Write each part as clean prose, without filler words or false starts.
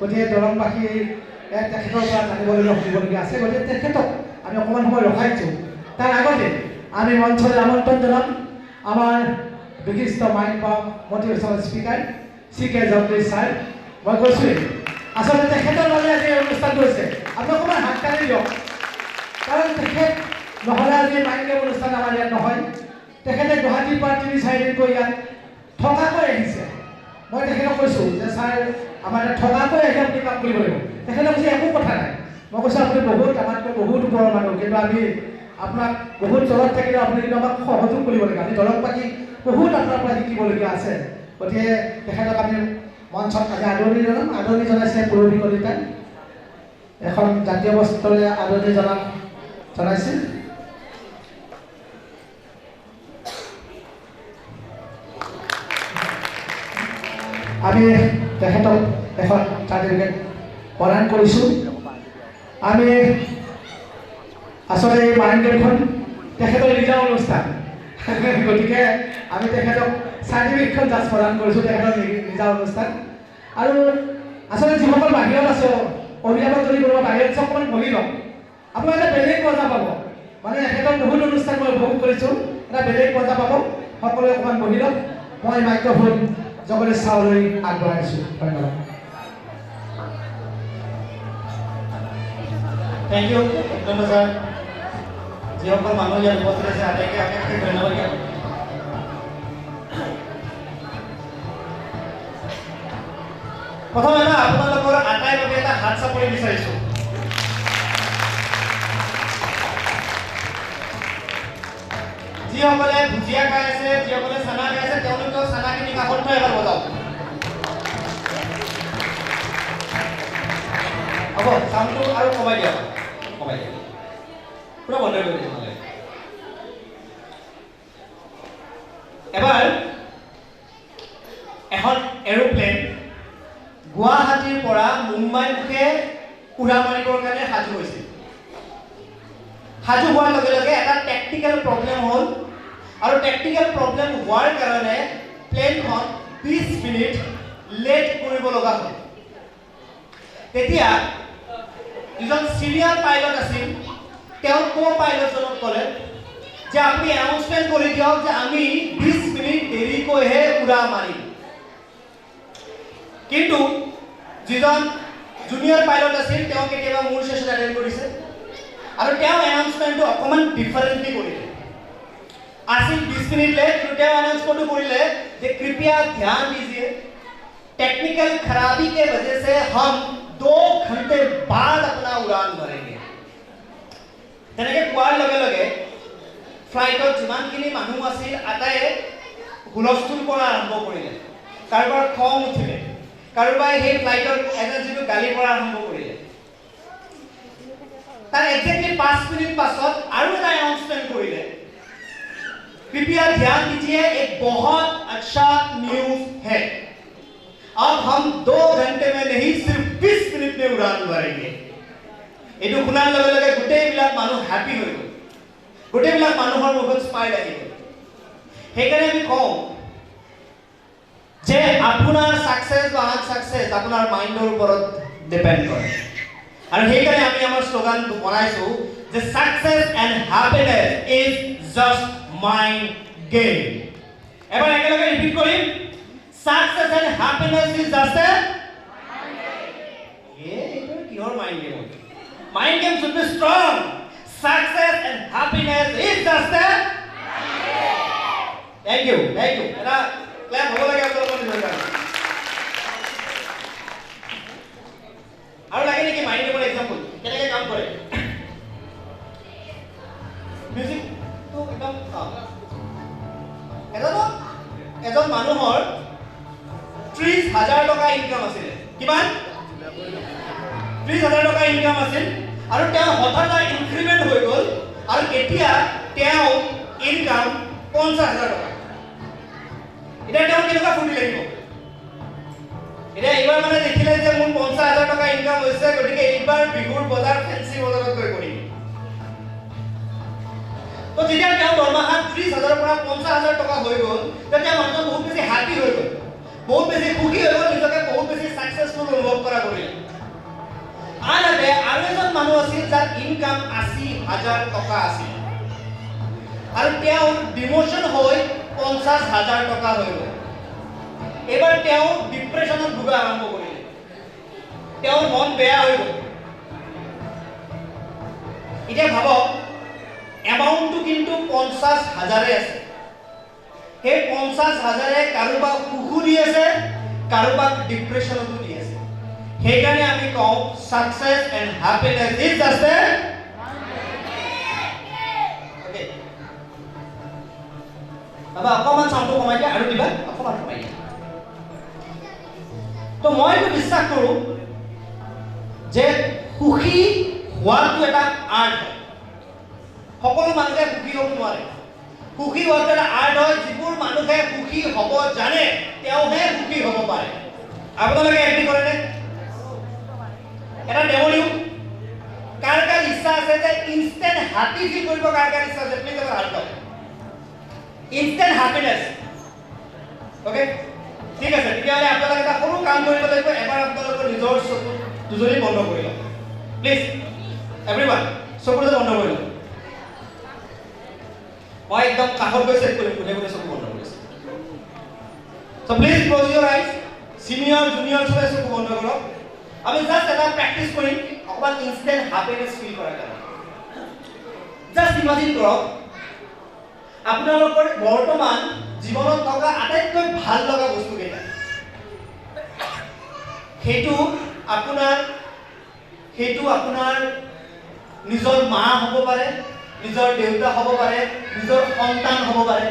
গতিকে দৰংবাসীৰ তেখেতৰ পৰা জানিবলগীয়া শুনিবলগীয়া আছে। গতিকে তেখেতক আমি অকণমান সময় ৰখাইছোঁ। তাৰ আগতে আমি মঞ্চলৈ আমন্ত্ৰণ জনাম আমাৰ বিশিষ্ট মাইণ্ড বা motivational speaker C K Jagadish sir. মই কৈছোঁৱেই, আচলতে তেখেতৰ বাবে আজি এই অনুষ্ঠানটো হৈছে। আপুনি অকণমান হাত কাটি দিয়ক, কাৰণ তেখেত নহ'লে আজি মাইণ্ড গেম অনুষ্ঠান আমাৰ ইয়াত নহয়। তেখেতে গুৱাহাটীৰ পৰা 3-4 দিনকৈ ইয়াত থকাকৈ আহিছে। মই তেখেতক কৈছোঁ যে ছাৰ, আমাৰ ইয়াত থকাকৈ আহি আপুনি কাম কৰিব লাগিব। তেখেতে কৈছে একো কথা নাই। মই কৈছোঁ আপুনি বহুত আমাতকৈ বহুত ওপৰৰ মানুহ, কিন্তু আমি আপোনাক বহুত তলত থাকিলেও আপুনি কিন্তু আমাক সহযোগ কৰিব লাগিব। আমি দৰংবাসী বহুত আপোনাৰ পৰা শিকিবলগীয়া আছে। গতিকে তেখেতক আমি মঞ্চত আজি আদৰণি জনাম। আদৰণি জনাইছে পুৰবী কলিতাই, এখন জাতীয় বস্ত্ৰৰে আদৰণি জনাইছে। আমি তেখেতক এখন চাৰ্টিফিকেট প্ৰদান কৰিছোঁ। আমি আচলতে এই মাইণ্ড গেমখন তেখেতৰ নিজা অনুষ্ঠান, গতিকে আমি তেখেতক চাৰ্টিফিকেটখন জাষ্ট প্ৰদান কৰিছোঁ, তেখেতৰ নিজা অনুষ্ঠান। আৰু আচলতে যিসকল বাহিৰত আছে, অভিভাৱক যদি কোনোবা বাহিৰত আছে অকণমান বহি লওক, আপোনালোকে এটা বেলেগ মজা পাব। মানে এখেতৰ বহুত অনুষ্ঠান মই উপভোগ কৰিছোঁ, এটা বেলেগ মজা পাব। সকলোৱে অকণমান বহি লওক। মই মাইক্ৰফোন জগদীশ ছাৰলৈ আগবঢ়াইছোঁ। ধন্যবাদ। Thank you ধন্যবাদ ছাৰ। যিসকল মানুহ ইয়াত উপস্থিত আছে আটাইকে অশেষ ধন্যবাদ জ্ঞাপন। প্ৰথম এটা আপোনালোকৰ আটাইৰ বাবে এটা হাত চাপৰি বিচাৰিছোঁ। যিসকলে ভুজিয়া খাই আছে, যিসকলে চানা খাই আছে, তেওঁলোকেও চানাখিনি কাষত থৈ এবাৰ বজাওক। হ'ব, চাউণ্ডটো আৰু কমাই দিয়ক, কমাই দিয়ক, পুৰা বন্ধ কৰি দিয়ক নহ'লে। এবাৰ এখন এৰোপ্লেন গুৱাহাটীৰ পৰা মুম্বাইমুখে উৰা মাৰিবৰ কাৰণে সাজু হৈছিল। সাজু হোৱাৰ লগে লগে এটা টেকনিকেল প্ৰব্লেম হ'ল, আৰু টেকনিকেল প্ৰব্লেম হোৱাৰ কাৰণে প্লেনখন 20 মিনিট লেট কৰিব লগা হ'ল। তেতিয়া যিজন চিনিয়ৰ পাইলট আছিল, তেওঁ কো পাইলটজনক ক'লে যে আপুনি এনাউন্সমেণ্ট কৰি দিয়ক যে আমি 20 মিনিট দেৰিকৈহে উৰা মাৰিম। কিন্তু যিজন জুনিয়ৰ পাইলট আছিল, তেওঁ কেতিয়াবা মোৰ ছেশ্যন এটেণ্ড কৰিছে, আৰু তেওঁ এনাউন্সমেণ্টটো অকণমান ডিফাৰেণ্টলি কৰিলে। আছিল 20 মিনিট লেট, কিন্তু তেওঁ এনাউন্সমেণ্টটো কৰিলে যে কৃপয়া ধ্যান দিজিয়ে, টেকনিকেল खराबी के वजह से हम 2 घंटे बाद अपना उड़ान भरेंगे। তেনেকৈ কোৱাৰ লগে লগে ফ্লাইটত যিমানখিনি মানুহ আছিল আটাইয়ে হুলস্থুল কৰা আৰম্ভ কৰিলে। কাৰোবাৰ খং উঠিলে, কাৰোবাই সেই ফ্লাইটৰ এজেঞ্চিটো গালি পৰা আৰম্ভ কৰিলে। তাৰ একজেক্টলি 5 মিনিট পাছত আৰু এটা এনাউন্সমেণ্ট কৰিলে, कृपया ध्यान दीजिए, एक बहुत अच्छा न्यूज है, अब हम 2 घंटे में नहीं सिर्फ 20 मिनट में उड़ान भरेंगे। এইটো শুনাৰ লগে লগে গোটেইবিলাক মানুহ হেপী হৈ গ'ল, গোটেইবিলাক মানুহৰ মুখত স্মাইল আহি গ'ল। সেইকাৰণে আমি কওঁ যে আপোনাৰ ছাকচেছ বা আনছাকচেছ আপোনাৰ মাইণ্ডৰ ওপৰত ডিপেণ্ড কৰে। আৰু সেইকাৰণে আমি আমাৰ শ্লোগানটো বনাইছোঁ যে success and happiness is just mind game. এবাৰ একেলগে ৰিপিট কৰিম, success and happiness is just a এইটো কিহৰ mind game? Mind game should be strong. Success and happiness is just a thank you, thank you. এটা ক্লেপ হ'ব লাগে আপোনালোকৰ নিজৰ কাৰণে। আৰু লাগে নেকি মাইণ্ড গেমৰ এক্সাম্পল কেনেকৈ কাম কৰে? মিউজিকটো একদম এজন মানুহৰ 30,000 টকা ইনকাম আছিলে। কিমান? 30,000 টকা ইনকাম আছিল, আৰু তেওঁ হঠাৎ ইনক্ৰিমেণ্ট হৈ গ'ল, আৰু এতিয়া তেওঁ ইনকাম 50,000 টকা। এতিয়া তেওঁ কেনেকুৱা ফূৰ্তি লাগিব? এতিয়া এইবাৰ মানে দেখিলে যে মোৰ 50,000 টকা ইনকাম হৈছে, গতিকে এইবাৰ বিহুৰ বজাৰ ফেঞ্চি বজাৰত গৈ কৰিম। তো যেতিয়া তেওঁ দৰমহা 30,000ৰ পৰা 50,000 টকা হৈ গ'ল, তেতিয়া মানুহজন বহুত বেছি হেপী হৈ গ'ল। বহুত বেছি সুখী হৈ গ'ল, নিজকে বহুত বেছি ছাকচেছফুল অনুভৱ কৰা কৰিলে। আনহাতে আৰু এজন মানুহ আছিল যাৰ ইনকাম 80,000 টকা আছিল আৰু তেওঁৰ ডিমোশ্যন হৈ 50,000 টকা হৈ গ'ল। এইবাৰ তেওঁ ডিপ্ৰেশ্যনত ভোগা আৰম্ভ কৰিলে, তেওঁৰ মন বেয়া হৈ গ'ল। এতিয়া ভাবক, এমাউণ্টটো কিন্তু 50,000 আছে। সেই 50,000 কাৰোবাক সুখো দি আছে, কাৰোবাক ডিপ্ৰেশ্যনতো দি আছে। সেইকাৰণে আমি কওঁ success and happiness is just a okay. বাবা অকণমান চাউণ্ডটো কমাই দিয়া আৰু দিবা অকণমান কমাই দিয়া। তো মই এইটো বিশ্বাস কৰোঁ যে সুখী হোৱাটো এটা আৰ্ট হয়। সকলো মানুহে সুখী হ'ব নোৱাৰে। সুখী হোৱাটো এটা আৰ্ট হয়। যিবোৰ মানুহে সুখী হ'ব জানে তেওঁহে সুখী হ'ব পাৰে। আপোনালোকে এগ্ৰি কৰেনে? এটা ডেমো দিওঁ। কাৰ কাৰ ইচ্ছা আছে যে ইনষ্টেণ্ট হেপী ফিল কৰিব? কাৰ কাৰ ইচ্ছা আছে প্লিজ এবাৰ হাত লওক। ইনষ্টেণ্ট হেপিনেছ, অ'কে, ঠিক আছে। তেতিয়াহ'লে আপোনালোকে এটা সৰু কাম কৰিব লাগিব। এবাৰ আপোনালোকৰ নিজৰ চকু দুজনী বন্ধ কৰি লওক প্লিজ, এভৰিৱান। চকু দুজন বন্ধ কৰি লওক। মই একদম কাষত গৈ চেক কৰিম কোনে কোনে চকু বন্ধ কৰিছে। So please close your eyes. Senior junior চবে চকু বন্ধ কৰক। আমি জাষ্ট এটা প্ৰেক্টিচ কৰিম অকণমান ইনষ্টেণ্ট হেপিনেছ ফিল কৰাৰ কাৰণে। জাষ্ট ইমাজিন কৰক আপোনালোকৰ বৰ্তমান জীৱনত থকা আটাইতকৈ ভাল লগা বস্তুকেইটা। সেইটো আপোনাৰ নিজৰ মা হ'ব পাৰে, নিজৰ দেউতা হ'ব পাৰে, নিজৰ সন্তান হ'ব পাৰে,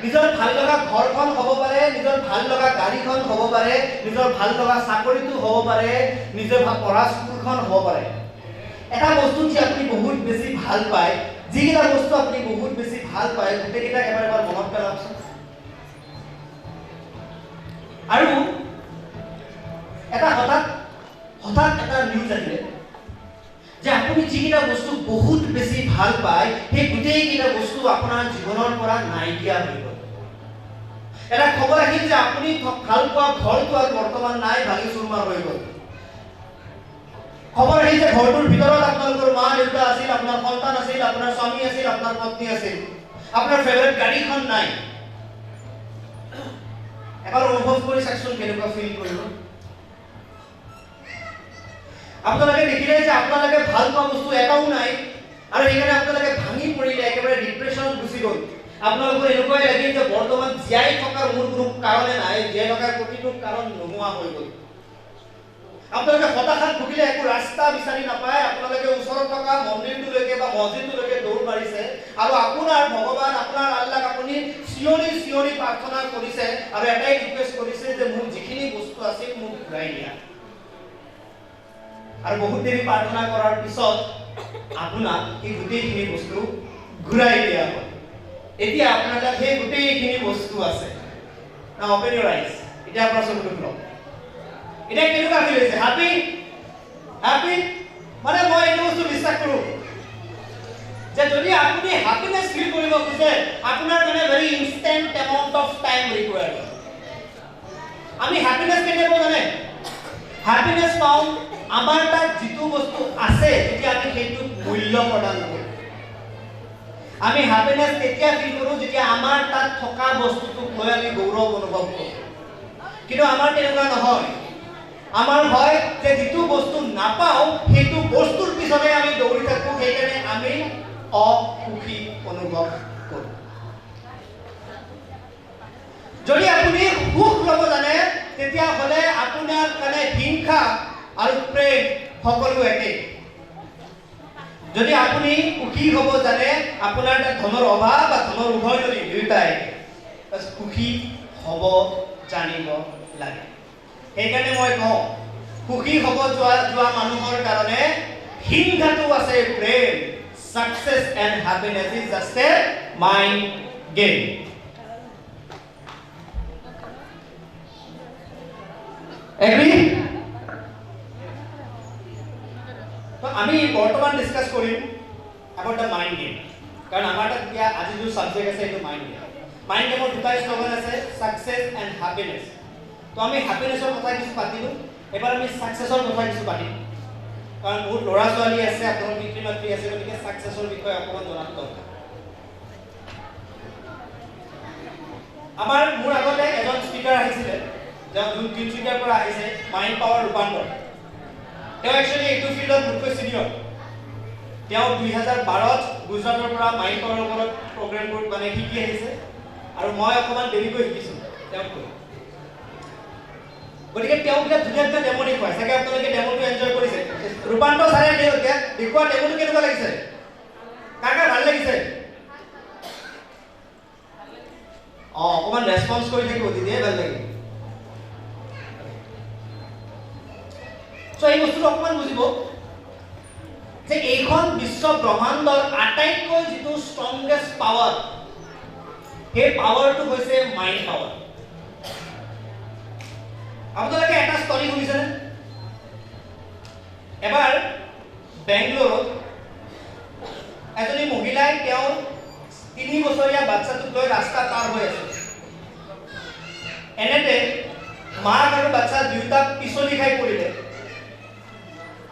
নিজৰ ভাল লগা ঘৰখন হ'ব পাৰে, নিজৰ ভাল লগা গাড়ীখন হ'ব পাৰে, নিজৰ ভাল লগা চাকৰিটো হ'ব পাৰে, নিজৰ পঢ়া স্কুলখন হ'ব পাৰে। এটা বস্তু যি আপুনি বহুত বেছি ভাল পায়, যিকেইটা বস্তু আপুনি বহুত বেছি ভাল পায় গোটেইকেইটা এবাৰ এবাৰ মনত পেলাওকচোন। আৰু এটা হঠাৎ হঠাৎ এটা নিউজ আহিলে যে আপুনি যিকেইটা বস্তু বহুত বেছি ভাল পায় সেই গোটেইকেইটা বস্তু আপোনাৰ জীৱনৰ পৰা নাইকিয়া হৈ গ'ল। এটা খবৰ আহিল যে আপুনি ভাল পোৱা ঘৰটো আৰু বৰ্তমান নাই, ভাঙি চুৰমাৰ হৈ গ'ল। খবৰ আহিল যে ঘৰটোৰ ভিতৰত আপোনালোকৰ মা দেউতা আছিল, আপোনাৰ সন্তান আছিল, আপোনাৰ স্বামী আছিল, আপোনাৰ পত্নী আছিল, আপোনাৰ ফেভাৰেট গাড়ীখন নাই। এবাৰ অনুভৱ কৰি চাওকচোন কেনেকুৱা ফিল কৰিব। আপোনালোকে দেখিলে যে আপোনালোকে ভাল পোৱা বস্তু এটাও নাই আৰু সেইকাৰণে আপোনালোকে ভাঙি পৰিলে, একেবাৰে ডিপ্ৰেশ্যনত গুচি গ'ল। আপোনালোকৰ এনেকুৱাই লাগিল যে বৰ্তমান জীয়াই থকাৰ মোৰ কোনো কাৰণে নাই, জীয়াই থকাৰ প্ৰতিটো কাৰণ নোহোৱা হৈ গ'ল। আপোনালোকে হতাশাত ভুগিলে, একো ৰাস্তা বিচাৰি নাপায়। আপোনালোকে ওচৰত থকা মন্দিৰটোলৈকে বা মছজিদটোলৈকে দৌৰ মাৰিছে আৰু আপোনাৰ ভগৱান, আপোনাৰ আল্লাক আপুনি চিঞৰি চিঞৰি প্ৰাৰ্থনা কৰিছে আৰু এটাই ৰিকুৱেষ্ট কৰিছে যে মোক যিখিনি বস্তু আছিল মোক ঘূৰাই দিয়া। আৰু বহুত দেৰি প্ৰাৰ্থনা কৰাৰ পিছত আপোনাক সেই গোটেইখিনি বস্তু ঘূৰাই দিয়া হ'ল। এতিয়া আপোনাৰ তাত সেই গোটেইখিনি বস্তু আছে। Now open your eyes. এতিয়া আপোনাৰ চকুটো খোলক। এতিয়া কেনেকুৱা ফিল হৈছে? Happy happy? মানে মই এইটো বস্তু বিশ্বাস কৰোঁ যে যদি আপুনি হাপিনেছ ফিল কৰিব খোজে আপোনাৰ মানে very instant amount of time required. আমি হাপিনেছ কেতিয়া পাওঁ জানে? হাপিনেছ পাওঁ আমাৰ তাত যিটো বস্তু আছে তেতিয়া আমি সেইটোক মূল্য প্ৰদান কৰোঁ। আমি হাপিনেছ তেতিয়া ফিল কৰোঁ যেতিয়া আমাৰ তাত থকা বস্তুটোক লৈ আমি গৌৰৱ অনুভৱ কৰোঁ। কিন্তু আমাৰ তেনেকুৱা নহয়। আমাৰ হয় যে যিটো বস্তু নাপাওঁ সেইটো বস্তুৰ পিছতে আমি দৌৰি থাকোঁ, সেইকাৰণে আমি অসুখী অনুভৱ কৰোঁ। যদি আপুনি সুখ ল'ব জানে তেতিয়াহ'লে আপোনাৰ কাৰণে হিংসা আৰু প্ৰেম সকলো একেই। যদি আপুনি সুখী হ'ব জানে আপোনাৰ তাত ধনৰ অভাৱ বা ধনৰ উভয় নদী দুয়োটাই সুখী হ'ব জানিব লাগে। সেইকাৰণে মই কওঁ সুখী হ'ব যোৱা মানুহৰ কাৰণে হিংসাটো আছে প্ৰেম। Success and happiness is just a mind game. Agree? তো আমি বৰ্তমান ডিছকাছ কৰিম এবাউট the mind game. কাৰণ আমাৰ তাত এতিয়া আজি যিটো ছাবজেক্ট আছে সেইটো মাইণ্ড গেম। মাইণ্ড গেমৰ দুটাই শ্লোগান আছে, ছাকচেছ এণ্ড হেপিনেছ। তো আমি হেপিনেছৰ কথা কিছু পাতিলোঁ, এবাৰ আমি ছাকচেছৰ কথা কিছু পাতিম, কাৰণ বহুত ল'ৰা ছোৱালী আছে, আপোনাৰ পিতৃ মাতৃ আছে, গতিকে ছাকচেছৰ বিষয়ে অকণমান জনাটো দৰকাৰ। মোৰ আগতে এজন স্পীকাৰ আহিছিলে, তেওঁ তিনিচুকীয়াৰ পৰা আহিছে, মাইণ্ড পাৱাৰ ৰূপান্তৰ। তেওঁ একচুৱেলি এইটো ফিল্ডত মোতকৈ ছিনিয়ৰ। তেওঁ 2012ত গুজৰাটৰ পৰা মাইণ্ড পাৱাৰৰ ওপৰত প্ৰগ্ৰেমবোৰ মানে শিকি আহিছে, আৰু মই অকণমান দেৰিকৈ শিকিছোঁ তেওঁতকৈ। গতিকে তেওঁ বিৰাট ধুনীয়া ধুনীয়া ডেমো দেখুৱায়, চাগে আপোনালোকে ডেমোটো এনজয় কৰিছে। ৰূপান্তৰ ছাৰে দেখুওৱা ডেমোটো কেনেকুৱা লাগিছে? কাৰ কাৰ ভাল লাগিছে? অঁ, অকণমান ৰেচপঞ্চ কৰি থাকিব, তেতিয়াই ভাল লাগিব। চ' এই বস্তুটো অকণমান বুজিব যে এইখন বিশ্ব ব্ৰহ্মাণ্ডৰ আটাইতকৈ যিটো ষ্ট্ৰংগেষ্ট পাৱাৰ, সেই পাৱাৰটো হৈছে মাইণ্ড পাৱাৰ। আপোনালোকে এটা ষ্টৰী শুনিছেনে? এবাৰ বেংগলোৰত এজনী মহিলাই তেওঁৰ 3 বছৰীয়া বাচ্ছাটোক লৈ ৰাস্তা পাৰ হৈ আছিল। এনেতে মাক আৰু বাচ্ছা দুয়োটা পিছলি খাই পৰিলে,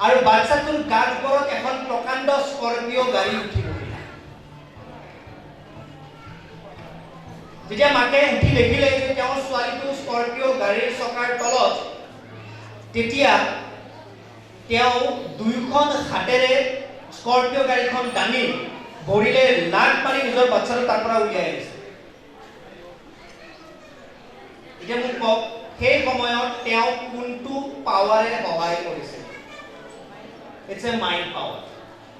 আৰু বাচ্ছাটোৰ গাৰ ওপৰত এখন প্ৰকাণ্ড স্কৰপিঅ' গাড়ী উঠি বহিলে। যেতিয়া মাকে উঠি দেখিলে যে তেওঁৰ ছোৱালীটো স্কৰপিঅ' গাড়ীৰ চকাৰ তলত, তেতিয়া তেওঁ দুয়োখন হাতেৰে স্কৰপিঅ' গাড়ীখন দাঙি ভৰিলে লাগ মাৰি নিজৰ বাচ্ছাটো তাৰ পৰা উলিয়াই আনিছে। এতিয়া মোক কওক, সেই সময়ত তেওঁ কোনটো পাৱাৰে সহায় কৰিছে? It's a mind power.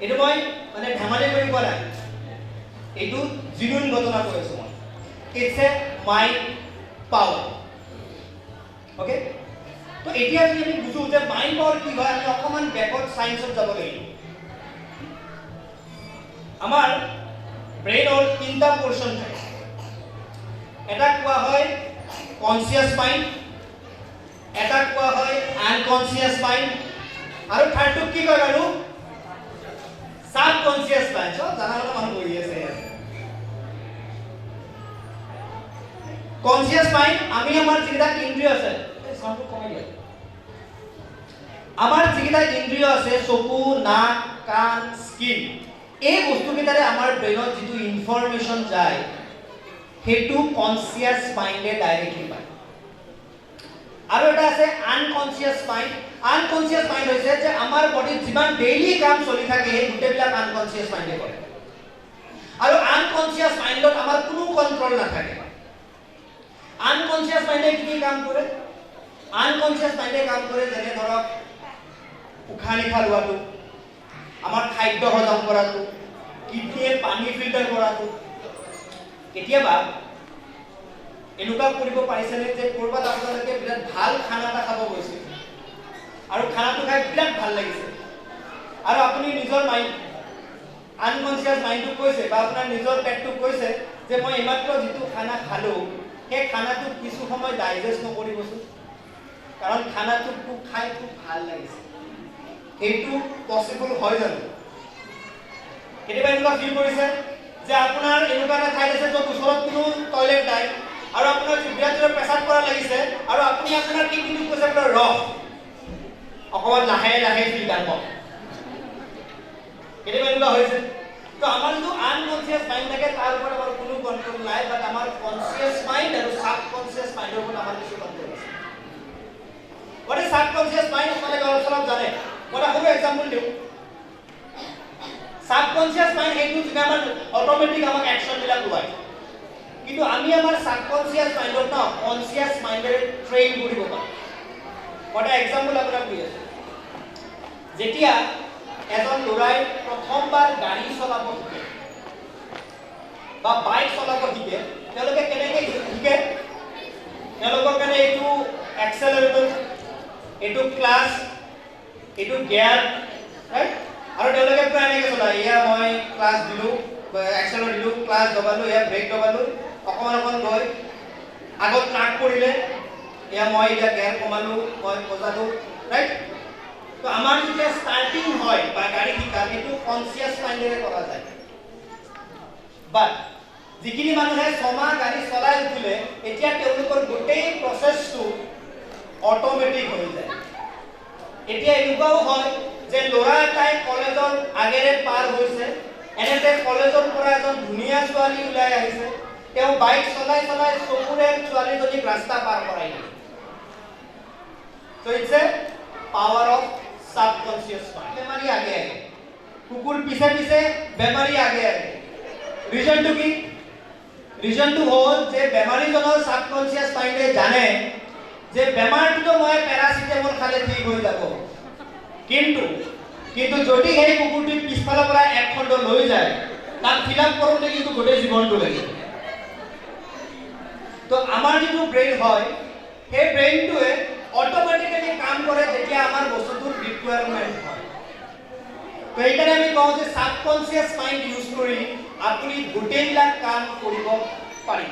এইটো মই মানে ধেমালি কৰি কোৱা নাই, এইটো জিনুইন ঘটনা কৈ আছোঁ মই। It's a mind power. Okay, তো এতিয়া যদি আমি বুজো যে মাইণ্ড পাৱাৰ কি হয়, আমি অকণমান বেকত চায়েন্সত যাব লাগিব। আমাৰ ব্ৰেইনৰ 3টা পৰ্চন থাকে। এটা কোৱা হয় কনচিয়াছ মাইণ্ড, এটা কোৱা হয় আনকনচিয়াছ মাইণ্ড, আৰু থাৰ্ডটোক কি কয় বাৰু? সাবকনচিয়াছ মাইণ্ড। চব জানা জানা মানুহ বহি আছে ইয়াত। কনচিয়াছ মাইণ্ড, আমি আমাৰ যিকেইটা ইন্দ্ৰিয় আছে, চাউণ্ডটো কমাই দিয়া, আমাৰ যিকেইটা ইন্দ্ৰিয় আছে, চকু, নাক, কাণ, স্কিন, এই বস্তুকেইটাৰে আমাৰ ব্ৰেইনত যিটো ইনফৰমেশ্যন যায়, সেইটো কনচিয়াছ মাইণ্ডে ডাইৰেক্টলি পায়। আৰু এটা আছে আনকনচিয়াছ মাইণ্ড। আনকনচিয়াছ মাইণ্ড হৈছে যে আমাৰ বডিত যিমান ডেইলি কাম চলি থাকে, সেই গোটেইবিলাক আনকনচিয়াছ মাইণ্ডে কৰে। আৰু আনকনচিয়াছ মাইণ্ডত আমাৰ কোনো কণ্ট্ৰল নাথাকে। আনকনচিয়াছ মাইণ্ডে কি কি কাম কৰে? আনকনচিয়াছ মাইণ্ডে কাম কৰে যেনে ধৰক উশাহ নিশাহ লোৱাটো, আমাৰ খাদ্য হজম কৰাটো, কিডনীয়ে পানী ফিল্টাৰ কৰাটো। কেতিয়াবা এনেকুৱা কৰিব পাৰিছেনে যে ক'ৰবাত আপোনালোকে বিৰাট ভাল খানা এটা খাব গৈছে, আৰু খানাটো খাই বিৰাট ভাল লাগিছে, আৰু আপুনি নিজৰ মাইণ্ড, আনকনচিয়াছ মাইণ্ডটোক কৈছে বা আপোনাৰ নিজৰ পেটটোক কৈছে যে মই এইমাত্ৰ যিটো খানা খালোঁ, সেই খানাটো কিছু সময় ডাইজেষ্ট নকৰিবচোন, কাৰণ খানাটো খুব খাই খুব ভাল লাগিছে। সেইটো পচিবল হয় জানো? কেতিয়াবা এনেকুৱা ফিল কৰিছে যে আপোনাৰ এনেকুৱা এটা ঠাইত আছে য'ত ওচৰত কোনো টয়লেট নাই, আৰু আপোনাৰ বিৰাট জোৰে পেচাব কৰা লাগিছে, আৰু আপুনি আপোনাৰ কিডনীটোক কৈছে বোলে ৰস অকণমান লাহে লাহে ফিল্টাৰ কৰ। কেতিয়াবা এনেকুৱা হৈছে। তো আমাৰ যিটো আনকনচিয়াছ মাইণ্ড থাকে, তাৰ ওপৰত আমাৰ কোনো কণ্ট্ৰল নাই, বাট আমাৰ কনচিয়াছ মাইণ্ড আৰু সাবকনচিয়াছ মাইণ্ডৰ ওপৰত আমাৰ কিছু কণ্ট্ৰল আছে। What is subconscious mind? আপোনালোকে অলপ চলপ জানে। মই এটা সৰু এক্সাম্পল দিওঁ। সাবকনচিয়াছ মাইণ্ড সেইটো যিটো আমাৰ অট'মেটিক আমাক একশ্যনবিলাক লোৱায়, কিন্তু আমি আমাৰ সাবকনচিয়াছ মাইণ্ডক ন কনচিয়াছ মাইণ্ডেৰে ট্ৰেইন কৰিব পাৰোঁ। মই এটা এক্সাম্পল আপোনাক দি আছোঁ। যেতিয়া এজন ল'ৰাই প্ৰথমবাৰ গাড়ী চলাব শিকে বা বাইক চলাব শিকে, তেওঁলোকে কেনেকৈ শিকে? তেওঁলোকৰ কাৰণে এইটো এক্সেলাৰেটৰ, এইটো ক্লাছ, এইটো গিয়াৰ, ৰাইট? আৰু তেওঁলোকে পুৰা এনেকৈ চলায়, এয়া মই ক্লাছ দিলোঁ, এক্সেলাৰ দিলোঁ, ক্লাছ দবালোঁ, এয়া ব্ৰেক দবালোঁ, অকণমান অকণমান গৈ আগত ট্ৰাক পৰিলে, এয়া মই এতিয়া গিয়াৰ কমালোঁ, মই বজালোঁ, ৰাইট? তো আমাৰ যেতিয়া ষ্টাৰ্টিং হয় বা গাড়ী শিকা, সেইটো কনচিয়াছ মাইণ্ডেৰে কৰা যায়। বাট যিখিনি মানুহে ছমাহ গাড়ী চলাই উঠিলে, এতিয়া তেওঁলোকৰ গোটেই প্ৰচেছটো অট'মেটিক হৈ যায়। এতিয়া এনেকুৱাও হয় যে ল'ৰা এটাই কলেজৰ আগেৰে পাৰ হৈছে, এনেতে কলেজৰ পৰা এজন ধুনীয়া ছোৱালী ওলাই আহিছে, তেওঁ বাইক চলাই চলাই চকুৰে ছোৱালীজনীক ৰাস্তা পাৰ কৰাই দিয়ে। So it's a power of subconscious mind. বেমাৰী আগে আগে, কুকুৰ পিছে পিছে, বেমাৰী আগে আগে। ৰিজনটো কি? ৰিজনটো হ'ল যে বেমাৰীজনৰ ছাবকনচিয়াছ মাইণ্ডে জানে যে বেমাৰটোতো মই পেৰাচিটামল খালে ঠিক হৈ যাব, কিন্তু কিন্তু যদি সেই কুকুৰটোক পিছফালৰ পৰা এক খণ্ড লৈ যায়, তাক ফিল আপ কৰোঁতে কিন্তু গোটেই জীৱনটো লাগিব। তো আমাৰ যিটো ব্ৰেইন হয়, সেই ব্ৰেইনটোৱে অট'মেটিকেলি কাম কৰে যেতিয়া আমাৰ বস্তুটোৰ ৰিকুৱাৰমেণ্ট হয়। তো সেইকাৰণে আমি কওঁ যে ছাবকনচিয়াছ মাইণ্ড ইউজ কৰি আপুনি গোটেইবিলাক কাম কৰিব পাৰিব।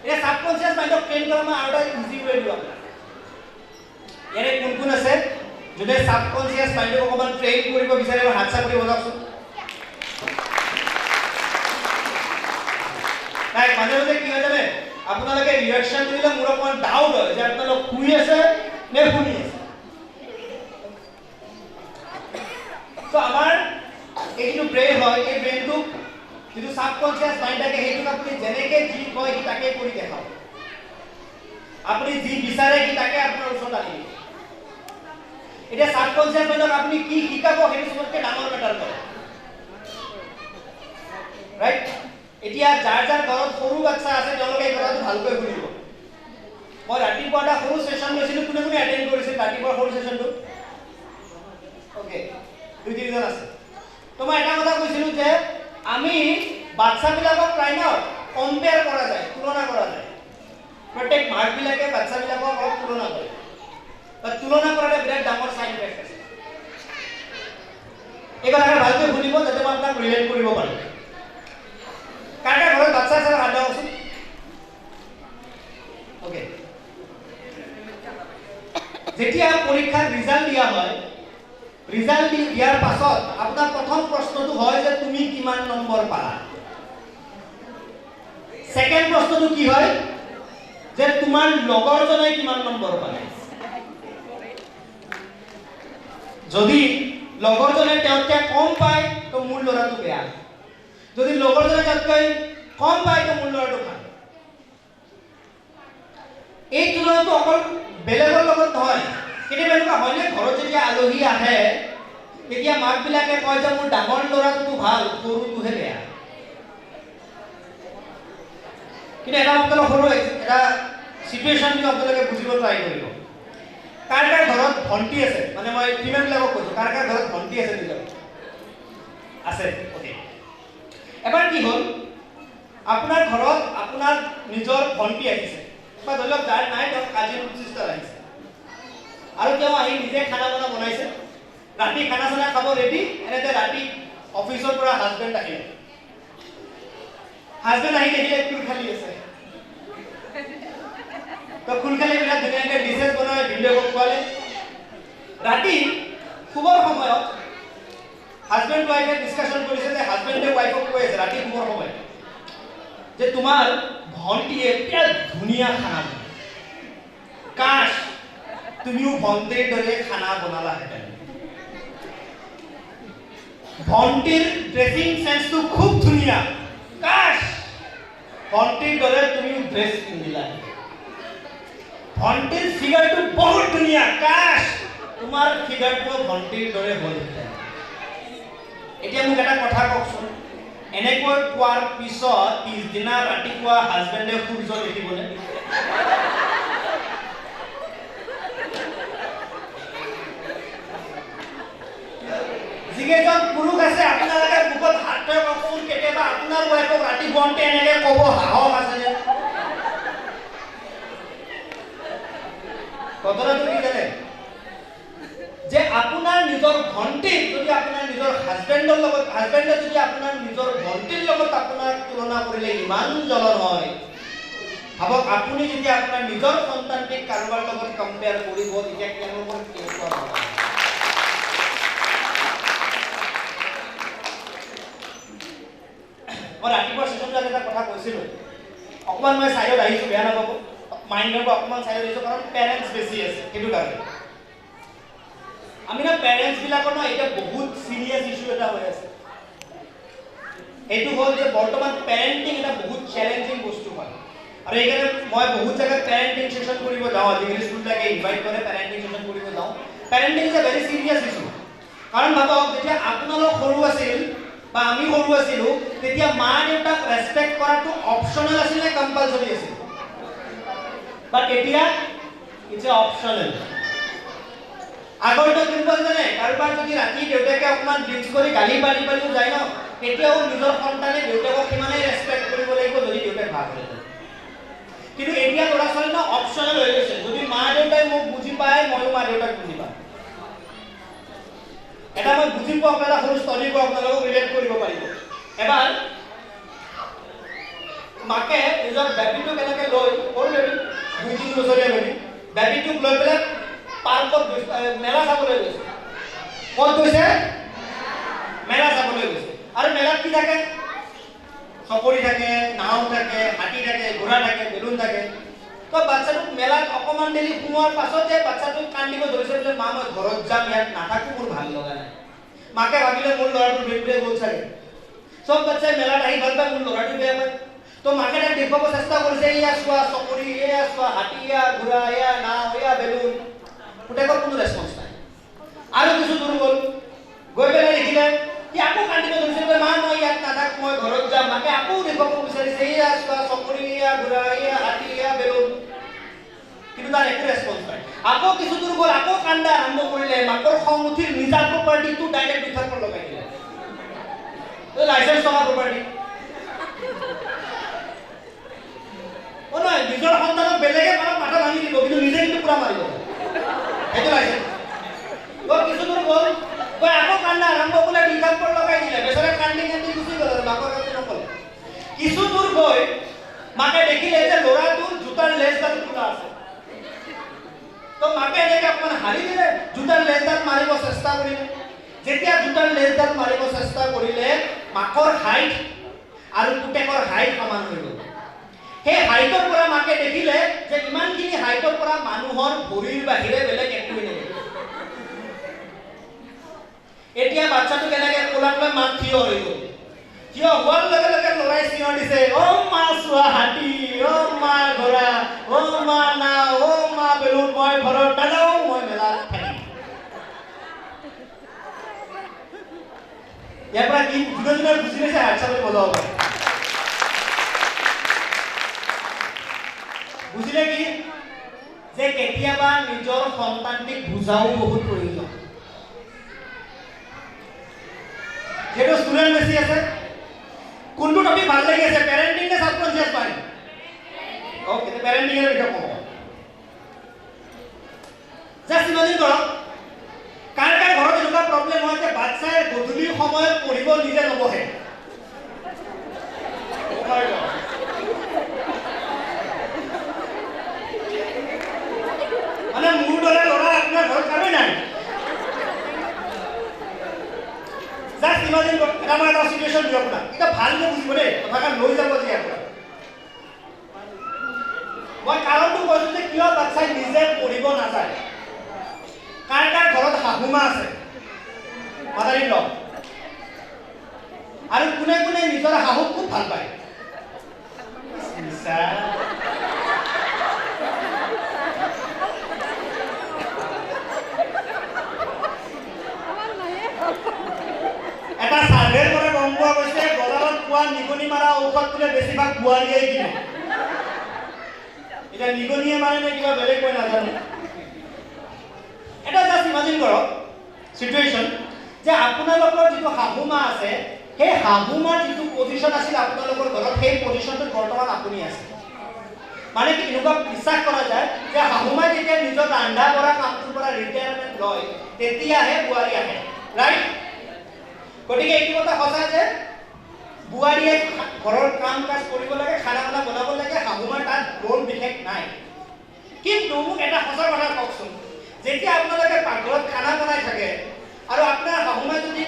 এতিয়া ছাবকনচিয়াছ মাইণ্ডক ট্ৰেইন কৰা মই আৰু এটা ইজি ৱে দিওঁ আপোনাক। ইয়াৰে কোন কোন আছে যোনে ছাবকনচিয়াছ মাইণ্ডক অকণমান ট্ৰেইন কৰিব বিচাৰে, হাত চাপৰি বজাওকচোন। নাই, মাজে মাজে কি হয় জানে, আপোনালোকে ৰিয়েকশ্যন দিলে মোৰ অকণমান ডাউট হয় যে আপোনালোক শুই আছে নে শুনি আছে। ত' আমাৰ এই যিটো ব্ৰেইন হয়, এই ব্ৰেইনটোক যিটো ছাবকনচিয়াছ মাইণ্ড থাকে, সেইটোক আপুনি যেনেকৈ যি কয় সি তাকে কৰি দেখাব। আপুনি যি বিচাৰে সি তাকে আপোনাৰ ওচৰত আনি দিব। এতিয়া ছাবকনচিয়াছ মাইণ্ডক আপুনি কি শিকাব সেইটো চবতকৈ ডাঙৰ মেটাৰ কৰে, ৰাইট? এতিয়া যাৰ যাৰ ঘৰত সৰু বাচ্ছা আছে তেওঁলোকে এই কথাটো ভালকৈ শুনিব। মই ৰাতিপুৱা এটা সৰু ছেশ্যন লৈছিলোঁ, কোনে কোনে এটেণ্ড কৰিছিল ৰাতিপুৱা সৰু ছেশ্যনটো? অ'কে, দুই তিনিজন আছে। তো মই এটা কথা কৈছিলোঁ যে আমি বাচ্ছাবিলাকক প্ৰায় ন কম্পেয়াৰ কৰা যায়, তুলনা কৰা যায়। প্ৰত্যেক মাকবিলাকে বাচ্ছাবিলাকক অলপ তুলনা কৰে, বা তুলনা কৰাৰ এটা বিৰাট ডাঙৰ চাইড ইফেক্ট আছে। এই কথাষাৰ ভালকৈ শুনিব যাতে মই আপোনাক ৰিলেট কৰিব পাৰোঁ। কাৰ কাৰ ঘৰত বাচ্ছা আছে হাত দাওকচোন। অ'কে, যেতিয়া পৰীক্ষাৰ ৰিজাল্ট দিয়া হয়, ৰিজাল্ট দিয়াৰ পাছত আপোনাৰ প্ৰথম প্ৰশ্নটো হয় যে তুমি কিমান নম্বৰ পালা। ছেকেণ্ড প্ৰশ্নটো কি হয় যে তোমাৰ লগৰজনে কিমান নম্বৰ পালে। যদি লগৰজনে তেওঁতকৈ কম পায় তো মোৰ ল'ৰাটো বেয়া, যদি লগৰজনে তেওঁতকৈ কম পায় তো মোৰ ল'ৰাটো ভাল। এই তুলনাটো অকল বেলেগৰ লগত নহয়। কেতিয়াবা এনেকুৱা হয়নে, ঘৰত যেতিয়া আলহী আহে তেতিয়া মাকবিলাকে কয় যে মোৰ ডাঙৰ ল'ৰাটোতো ভাল, সৰুটোহে বেয়া। কিন্তু এটা আপোনালোক সৰু এটা চিটুৱেশ্যন আপোনালোকে বুজিব ট্ৰাই কৰিব। কাৰ কাৰ ঘৰত ভণ্টি আছে, মানে মই ফিমেলবিলাকক কৈছোঁ, কাৰ কাৰ ঘৰত ভণ্টি আছে নিজৰ আছে? অ'কে, এবাৰ কি হ'ল, আপোনাৰ ঘৰত আপোনাৰ নিজৰ ভণ্টি আহিছে, বা ধৰি লওক যাৰ নাই তেওঁ কাজিন চিষ্টাৰ আহিছে, আৰু তেওঁ আহি নিজে খানা বনা বনাইছে, ৰাতি খানা চানা খাব ৰেডি। এনেতে ৰাতি অফিচৰ পৰা হাজবেণ্ড আহিলে, হাজবেণ্ড আহি দেখিলে খুল খালি আছে। তো খুল খালি বিৰাট ধুনীয়াকৈ ডিছেছ বনাই ভিনদেউক খুৱালে। ৰাতি শুবৰ সময়ত হাজবেণ্ড ৱাইফে ডিছকাশ্যন কৰিছে যে হাজবেণ্ডে ৱাইফক কৈ আছে ৰাতি শুবৰ সময়ত যে তোমাৰ ভণ্টিয়ে বিৰাট ধুনীয়া খানা বনায়, কাশ তুমিও ভণ্টিৰ দৰে খানা বনালাহেঁতেন। ভণ্টিৰ ড্ৰেছিং চেন্সটো খুব ধুনীয়া, কাশ ভণ্টিৰ দৰে তুমিও ড্ৰেছ পিন্ধিলাহেঁতেন। ভণ্টিৰ ফিগাৰটো বহুত ধুনীয়া, কাশ তোমাৰ ফিগাৰটো ভণ্টিৰ দৰে হ'লহেঁতেন। এতিয়া মোক এটা কথা কওকচোন, এনেকৈ কোৱাৰ পিছত পিছদিনা ৰাতিপুৱা হাজবেণ্ডে সূৰ্য দেখিবনে? যিকেইজন পুৰুষ আছে আপোনালোকে বুকত হাত থৈ কওকচোন, কেতিয়াবা আপোনাৰ ৱাইফক ৰাতি শুওঁতে এনেকৈ ক'ব সাহস আছেনে? ঘটনাটো কি জানে, যে আপোনাৰ নিজৰ ভণ্টিক যদি আপোনাৰ নিজৰ হাজবেণ্ডৰ লগত, হাজবেণ্ডে যদি আপোনাৰ নিজৰ ভণ্টিৰ লগত আপোনাক তুলনা কৰিলে ইমান জ্বলন হয়, ভাবক আপুনি যেতিয়া আপোনাৰ নিজৰ সন্তানটিক কাৰোবাৰ লগত কম্পেয়াৰ কৰিব তেতিয়া তেওঁলোকৰ কেনেকুৱা হ'ব। মই ৰাতিপুৱা ছেশ্যনটোত এটা কথা কৈছিলোঁ, অকণমান মই ছাইডত আহিছোঁ, বেয়া নাপাব, মাইণ্ডৰ পৰা অকণমান ছাইডত আহিছোঁ, কাৰণ পেৰেণ্টছ বেছি আছে, সেইটো কাৰণে। আমি ন পেৰেণ্টছবিলাকৰ ন এতিয়া বহুত চিৰিয়াছ ইছ্যু এটা হৈ আছে। সেইটো হ'ল যে বৰ্তমান পেৰেণ্টিং এটা বহুত চেলেঞ্জিং বস্তু হয়, আৰু সেইকাৰণে মই বহুত জেগাত পেৰেণ্টিং ছেশ্যন কৰিব যাওঁ। আজিকালি স্কুলবিলাকে ইনভাইট কৰে, পেৰেণ্টিং ছেশ্যন কৰিব যাওঁ। Parenting is a very serious issue. কাৰণ ভাবক, যেতিয়া আপোনালোক সৰু আছিল বা আমি সৰু আছিলোঁ, তেতিয়া মা দেউতাক ৰেচপেক্ট কৰাটো অপশ্যনেল আছিল নে কম্পালচৰি আছিল? বাট এতিয়া it's a optional. আগৰটো কেনেকুৱা জানে, কাৰোবাৰ যদি ৰাতি দেউতাকে অকণমান ড্ৰিংকছ কৰি গালি পাৰি পাৰিও যায় ন, তেতিয়াও নিজৰ সন্তানে দেউতাকক সিমানেই ৰেচপেক্ট কৰিব লাগিব যদি দেউতাক ভাল হৈ যায়। কিন্তু এতিয়া ল'ৰা ছোৱালী ন অপশ্যনেল হৈ গৈছে, যদি মা দেউতাই মোক বুজি পায়, ময়ো মা দেউতাক বুজি পাওঁ। এটা মই বুজি পোৱা এটা সৰু ষ্টৰী কওঁ, আপোনালোকক ৰিলেট কৰিব পাৰিব। এবাৰ মাকে নিজৰ বেবীটোক এনেকৈ লৈ, সৰু বেবী, 2-3 বছৰীয়া বেবী, বেবীটোক লৈ পেলাই পাৰ্কত গৈছে, মেলা চাবলৈ গৈছে। ক'ত গৈছে? মেলা চাবলৈ গৈছে। আৰু মেলাত কি থাকে? চকৰি থাকে, নাও থাকে, হাতী থাকে, ঘোঁৰা থাকে, বেলুন থাকে। তো বাচ্চাটোক মেলাত অকণমান দেৰি সোমোৱাৰ পাছতে বাচ্চাটোক কান্দিব ধৰিছে, বোলে মা মই ঘৰত যাম, ইয়াত নাথাকোঁ, মোৰ ভাল লগা নাই। মাকে ভাবিলে মোৰ ল'ৰাটোৰ বেবীটোৱে গ'ল চাগে, চব বাচ্চাই মেলাত আহি ভাল পায়, মোৰ ল'ৰাটো বেয়া পায়। তো মাকে তাক দেখুৱাব চেষ্টা কৰিছে, এয়া চোৱা চকৰি, এয়া চোৱা হাতী, এয়া ঘোঁৰা, এয়া নাও, এয়া বেলুন। পুতেকৰ কোনো ৰেচপন্স নাই। আৰু কিছু দূৰ গ'ল, গৈ পেলাই দেখিলে সি আকৌ কান্দিব ধৰিছে, বোলে মা মই ইয়াত নাথাকোঁ, মই ঘৰত যাম। মাকে আকৌ দেখুৱাব বিচাৰিছে, এয়া চোৱা চকৰি, এয়া ঘোঁৰা, এয়া হাতী, এয়া বেলুন। কিন্তু তাৰ একো ৰেচপন্স নাই। আকৌ কিছু দূৰ গ'ল, আকৌ কান্দা আৰম্ভ কৰিলে। মাকৰ খং উঠিল, নিজা প্ৰপাৰ্টিটো ডাইৰেক্ট দুই থাপ্পৰ লগাই দিলে, লাইচেঞ্চ থকা প্ৰপাৰ্টি। অ নহয়, নিজৰ সন্তানক বেলেগে মাৰক, মাথা ভাঙি দিব, কিন্তু নিজে কিন্তু পুৰা মাৰিব, সেইটো লাইচেঞ্চ। কিছু দূৰ গ'ল, গৈ আকৌ কান্দা আৰম্ভ কৰিলে, দুই থাপ্পৰ লগাই দিলে। বেচেৰা কান্দি কান্দি গুচি গ'ল আৰু মাকৰ একো নক'লে। কিছু দূৰ গৈ মাকে দেখিলে যে ল'ৰাটোৰ জোতাৰ লেচডাল খোলা আছে। তো মাকে এনেকৈ অকণমান হাৰি দিলে, জোতাৰ লেচডাল মাৰিব চেষ্টা কৰিলে। যেতিয়া জোতাৰ লেচডাল মাৰিব চেষ্টা কৰিলে, মাকৰ হাইট আৰু পুতেকৰ হাইট সমান হৈ গ'ল। সেই হাইটৰ পৰা মাকে দেখিলে যে ইমানখিনি হাইটৰ পৰা মানুহৰ ভৰিৰ বাহিৰে বেলেগ একোৱেই নেদেখে। এতিয়া বাচ্চাটো কেনেকৈ কোলাত লৈ মাক থিয় হৈ গ'ল। থিয় হোৱাৰ লগে লগে ল'ৰাই চিঞৰ দিছে, অ' মা চোৱা হাতী, অ' মা ঘোঁৰা, অ' মা নাও, অ' মা বেলুন, মই ঘৰত নাযাওঁ, মই মেলাত থাকিম। ইয়াৰ পৰা কি যোনে যোনে বুজি পাইছে হাত চাপৰি বজাব পাৰে। বুজিলে কি যে কেতিয়াবা নিজৰ সন্তানটিক বুজাও বহুত প্ৰয়োজন। যিহেতু ষ্টুডেণ্ট বেছি আছে, কোনটো টপিক ভাল লাগি আছে, পেৰেণ্টিং নে ছাবকনচিয়াছ মাইণ্ড? অ'কে, পেৰেণ্টিঙৰ বিষয়ে কওঁ। জাষ্ট ইমাজিন কৰক, কাৰ কাৰ ঘৰত এনেকুৱা প্ৰব্লেম হয় যে বাচ্চাই গধূলি সময়ত পঢ়িব নিজে নবহে। মানে মোৰ দৰে ল'ৰা আপোনাৰ ঘৰত কাৰোৱেই নাই। জাষ্ট ইমাজিন কৰক, এটা মই এটা চিটুৱেশ্যন দিওঁ আপোনাক, এতিয়া ভালকৈ বুজিব দেই, কথাষাৰ লৈ যাব যে ইয়াৰ পৰা। মই কাৰণটো কৈছোঁ যে কিয় বাচ্চাই নিজে পঢ়িব নাযায়। কাৰ কাৰ ঘৰত শাহুমা আছে, মাদাৰী লগ, আৰু কোনে কোনে নিজৰ শাহুক খুব ভাল পায়? এটা চাৰ্ভেৰ পৰা গম পোৱা গৈছে, বজাৰত পোৱা নিগনি মাৰা ঔষধ বোলে বেছিভাগ বোৱাৰীয়ে কিনে। এতিয়া নিগনিয়ে মাৰে নে কিবা বেলেগ মই নাজানো। এটা জাষ্ট ইমাজিন কৰক চিটুৱেশ্যন যে আপোনালোকৰ যিটো শাহুমা আছে, সেই শাহুমাৰ যিটো পজিশ্যন আছিল আপোনালোকৰ ঘৰত, সেই পজিশ্যনটোত বৰ্তমান আপুনি আছে। মানে কি এনেকুৱা বিশ্বাস কৰা যায় যে শাহুমাই যেতিয়া নিজৰ ৰন্ধা বঢ়া কামটোৰ পৰা ৰিটায়াৰমেণ্ট লয়, তেতিয়াহে বোৱাৰী আহে, ৰাইট? গতিকে এইটো কথা সঁচা যে বোৱাৰীয়ে ঘৰৰ কাম কাজ কৰিব লাগে, খানা খানা বনাব লাগে, শাহুমাৰ তাত ৰোল বিশেষ নাই। কিন্তু মোক এটা সঁচা কথা কওকচোন, যেতিয়া আপোনালোকে পাকঘৰত খানা বনাই থাকে আৰু আপোনাৰ শাহুমাই যদি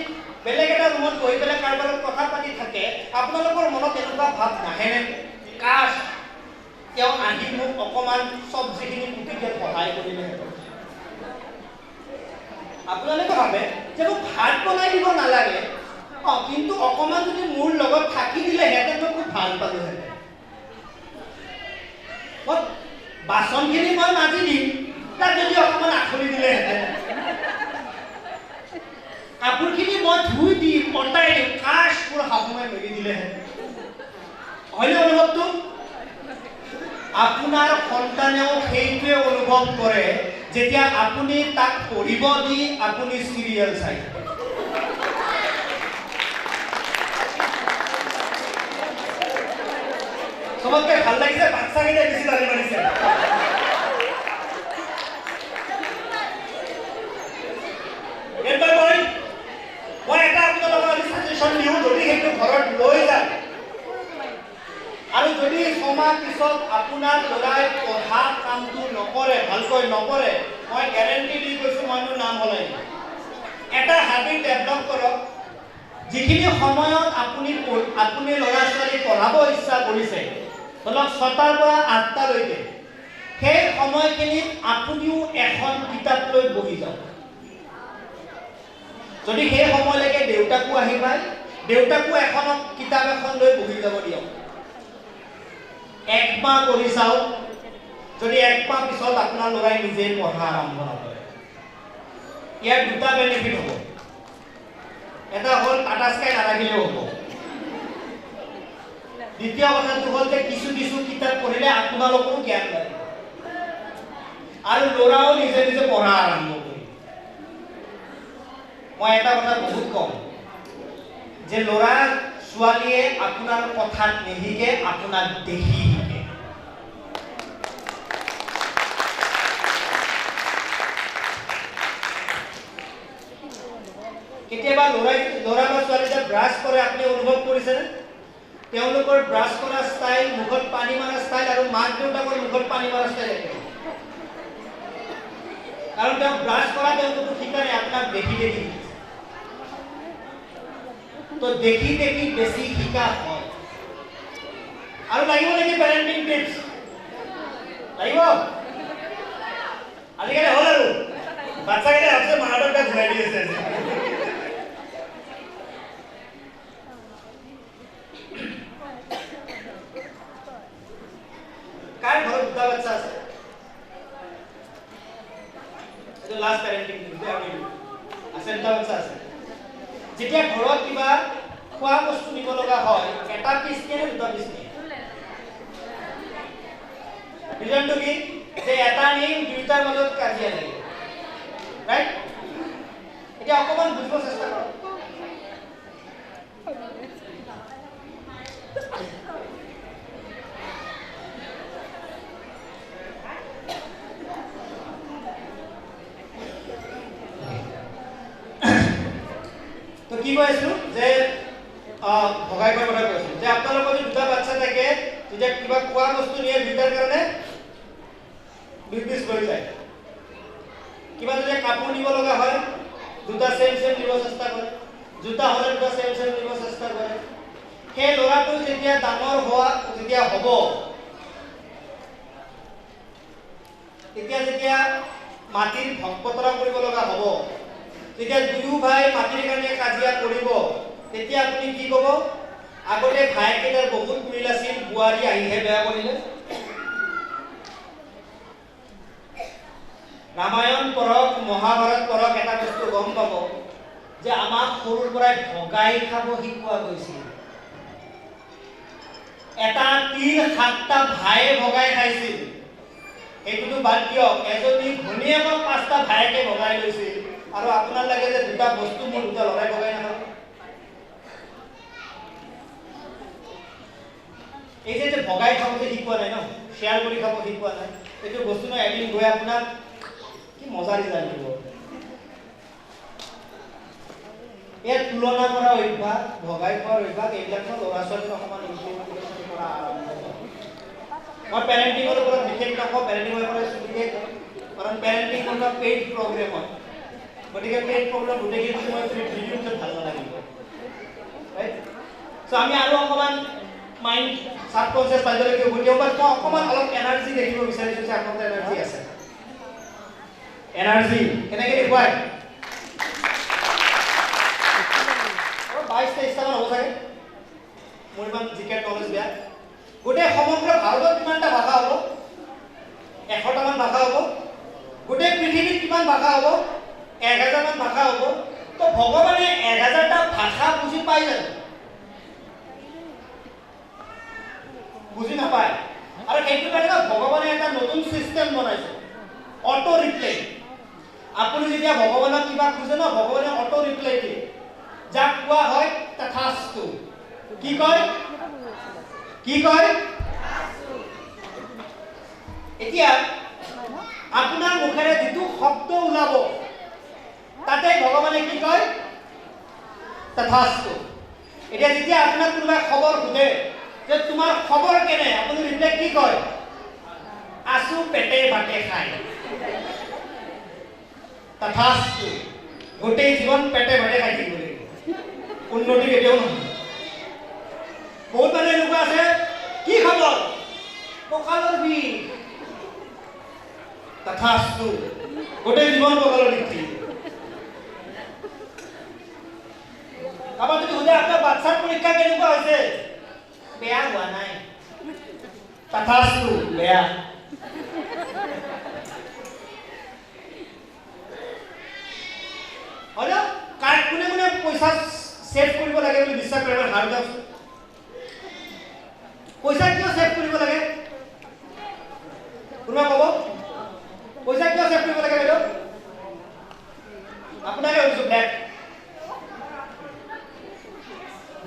বেলেগ এটা ৰুমত বহি পেলাই কাৰোবাৰ লগত কথা পাতি থাকে, আপোনালোকৰ মনত এনেকুৱা ভাৱ নাহেনে, কাশ তেওঁ আহি মোক অকণমান চব্জিখিনি কুটি দিয়াত সহায় কৰিলেহেঁতেন। আপোনালোকে ভাবে যে মোক ভাত বনাই দিব নালাগে, কিন্তু অকণমান যদি মোৰ লগত থাকি দিলেহেঁতেন মই খুব ভাল পালোহেঁতেন। মই বাচনখিনি মই মাজি দিম, তাত যদি অকণমান আখলি দিলেহেঁতেন, কাপোৰখিনি মই ধুই দিম, অটাই দিম, কাশ মোৰ শাহুমাই মেলি দিলেহেঁতেন। হয়নে অনুভৱটো? আপোনাৰ সন্তানেও সেইটোৱে অনুভৱ কৰে যেতিয়া আপুনি তাক পঢ়িব দি আপুনি চিৰিয়েল চাই থাকে। চবতকৈ ভাল লাগিছে বাচ্চাকেইটাই বেছি তালি মাৰিছে। মই এটা আপোনালোকক আজি ছাজেশ্যন দিওঁ, যদি সেইটো ঘৰত লৈ যায় আৰু যদি ছমাহ পিছত আপোনাৰ ল'ৰাই পঢ়া কামটো নকৰে, ভালকৈ নকৰে, মই গেৰেণ্টি দি কৈছোঁ মই মোৰ নাম সলাই দিম। এটা হাবিট ডেভেলপ কৰক, যিখিনি সময়ত আপুনি ল'ৰা ছোৱালীক পঢ়াব ইচ্ছা কৰিছে, ধৰক 6টাৰ পৰা 8টালৈকে, সেই সময়খিনিত আপুনিও এখন কিতাপ লৈ বহি যাওক। যদি সেই সময়লৈকে দেউতাকো আহি পায়, দেউতাকো এখন কিতাপ এখন লৈ বহি যাব দিয়ক। একমাহ কৰি চাওক, যদি একমাহ পিছত আপোনাৰ ল'ৰাই নিজে পঢ়া আৰম্ভ নকৰে, ইয়াৰ দুটা বেনিফিট হ'ব। এটা হ'ল টাটা স্কাই নাৰাখিলেও হ'ব। দ্বিতীয় কথাটো হ'ল যে কিছু কিছু কিতাপ পঢ়িলে আপোনালোকৰো জ্ঞান বাঢ়িব আৰু ল'ৰাও নিজে নিজে পঢ়া আৰম্ভ কৰিব। মই এটা কথা বহুত কম যে ল'ৰা ছোৱালীয়ে আপোনাৰ কথাত নিশিকে, আপোনাক দেখি শিকে। কেতিয়াবা ল'ৰা বা ছোৱালী যে ব্ৰাছ কৰে, আপুনি অনুভৱ কৰিছেনে? তেওঁলোকৰ ব্ৰাছ কৰা ষ্টাইল, মুখত পানী মাৰা ষ্টাইল আৰু মাক দেউতাকৰ মুখত পানী মাৰা ষ্টাইল একে। কাৰণ তেওঁ ব্ৰাছ কৰা তেওঁলোকো শিকা নাই, আপোনাক দেখি দেখি শিকিছে। তো দেখি দেখি বেছি শিকা হয়। আৰু লাগিব নেকি পেৰেণ্টিং টিপছ? লাগিব? আজিকালি হ'ল আৰু বাচ্চাকেইটাই ভাবছে মাহঁতক তাক ঘূৰাই দি আছে। কাৰ ঘৰত দুটা বাচ্চা আছে? এইটো লাষ্ট পেৰেণ্টিং টিপছ আছে, দুটা বাচ্চা আছে। যেতিয়া ঘৰত কিবা খোৱা বস্তু নিব লগা হয়, এটা পিচ নিয়ে নে দুটা পিচ নিয়ে? ৰিজনটো কি যে এটা নিম দুয়োটাৰ মাজত কাজিয়া লাগে, ৰাইট? এতিয়া অকণমান বুজিব চেষ্টা কৰক। তো কি কৈ আছিলোঁ যে ভগাই খোৱাৰ কথা কৈছিলোঁ যে আপোনালোকৰ যদি দুটা বাচ্চা থাকে, তেতিয়া কিবা খোৱা বস্তু নিয়ে দুয়োটাৰ কাৰণে দুই পিচ লৈ যায়। কিবা যদি কাপোৰ নিব লগা হয়, দুটা চেম চেম নিব চেষ্টা কৰে, জোতা হ'লে দুটা চেম চেম নিব চেষ্টা কৰে। সেই ল'ৰাটো যেতিয়া ডাঙৰ হোৱা যেতিয়া হ'ব, তেতিয়া যেতিয়া মাটিৰ ভগ বতৰা কৰিব লগা হ'ব, যেতিয়া দুয়ো ভাই মাটিৰ কাৰণে কাজিয়া কৰিব, তেতিয়া আপুনি কি ক'ব? আগতে ভায়েককেইটাৰ বহুত মিল আছিল, বোৱাৰী আহিহে বেয়া কৰিলে। ৰামায়ণ পঢ়ক, মহাভাৰত পঢ়ক, এটা বস্তু গম পাব যে আমাক সৰুৰ পৰাই ভগাই খাব শিকোৱা গৈছিল। এটা তিল 7টা ভায়ে ভগাই খাইছিল, সেইটোতো বাদ দিয়ক, এজনী ঘৈণীয়েকক 5টা ভায়েকে ভগাই লৈছিল। আৰু আপোনাৰ লাগে যে দুটা বস্তু মোৰ দুটা ল'ৰাই ভগাই নাখাব। এই যে ভগাই খাব যে শিকোৱা নাই ন, শ্বেয়াৰ কৰি খাব শিকোৱা নাই, এইটো বস্তু ন এদিন গৈ আপোনাক কি মজা ৰিজাল্ট দিব। ইয়াত তুলনা কৰা অভ্যাস, ভগাই খোৱাৰ অভ্যাস, এইবিলাক ন ল'ৰা ছোৱালীক অকণমান ইমপ্লিমেণ্টেশ্যন কৰা আৰম্ভ হয়। মই পেৰেণ্টিঙৰ ওপৰত বিশেষ নকওঁ, পেৰেণ্টিঙৰ ওপৰত চুটিকে কওঁ, কাৰণ পেৰেণ্টিং এটা পেইড প্ৰগ্ৰেম হয়। গতিকে পেইড প্ৰগ্ৰেম গোটেইখিনি মই ফ্ৰী ভিডিঅ' পিছত ভাল নালাগিব, ৰাইট? চ' আমি আৰু অকণমান মাইণ্ড ছাবকনচিয়াছ মাইণ্ডলৈকে উভতি বাট মই অকণমান অলপ এনাৰ্জি দেখিব বিচাৰিছোঁ যে আপোনালোকৰ এনাৰ্জি আছে। এনাৰ্জি কেনেকৈ দেখুৱায়? 22-23টামান হ'ব চাগে, মোৰ ইমান জিকেৰ নলেজ বেয়া। গোটেই সমগ্ৰ ভাৰতত কিমানটা ভাষা হ'ব? 100টামান ভাষা হ'ব। গোটেই পৃথিৱীত কিমান ভাষা হ'ব? 1000মান ভাষা হ'ব। তো ভগৱানে 1000টা ভাষা বুজি পাই জানো? বুজি নাপায়। আৰু সেইটো কাৰণে ভগৱানে এটা নতুন চিষ্টেম বনাইছে, অটো ৰিপ্লাই। আপুনি যেতিয়া ভগৱানক কিবা খোজে ন, ভগৱানে অটো ৰিপ্লাই দিয়ে, যাক কোৱা হয় তথাস্তু। কি কয়? কি কয়? এতিয়া আপোনাৰ মুখেৰে যিটো শব্দ ওলাব তাতে ভগৱানে কি কয়? তথাস্তু। এতিয়া যেতিয়া আপোনাক কোনোবাই খবৰ সোধে যে তোমাৰ খবৰ কেনে, আপুনি ৰিপ্লাই কি কয়? আছো পেটে ভাতে খাই। তথাস্তু। গোটেই জীৱন পেটে ভাতে খাই থাকিব লাগিব, উন্নতি কেতিয়াও নহয়। বহুত মানুহ এনেকুৱা আছে, কি খবৰ? কঁকালৰ বিষ। তথাস্তু। গোটেই জীৱন কঁকালৰ বিষ থাকিব। কাৰোবাক যদি সোধে আপোনাৰ বাচ্ছাৰ পৰীক্ষা কেনেকুৱা হৈছে? বেয়া হোৱা নাই। তথাস্তু, বেয়া। হয় ন? কাৰ কোনে কোনে পইচা ছেভ কৰিব লাগে বুলি বিশ্বাস কৰে? এবাৰ হাত উঠাওকচোন। পইচা কিয় ছেভ কৰিব লাগে? কোনোবা ক'ব পইচা কিয় ছেভ কৰিব লাগে? বাইদেউ আপোনাকে সুধিছোঁ। ব্লেক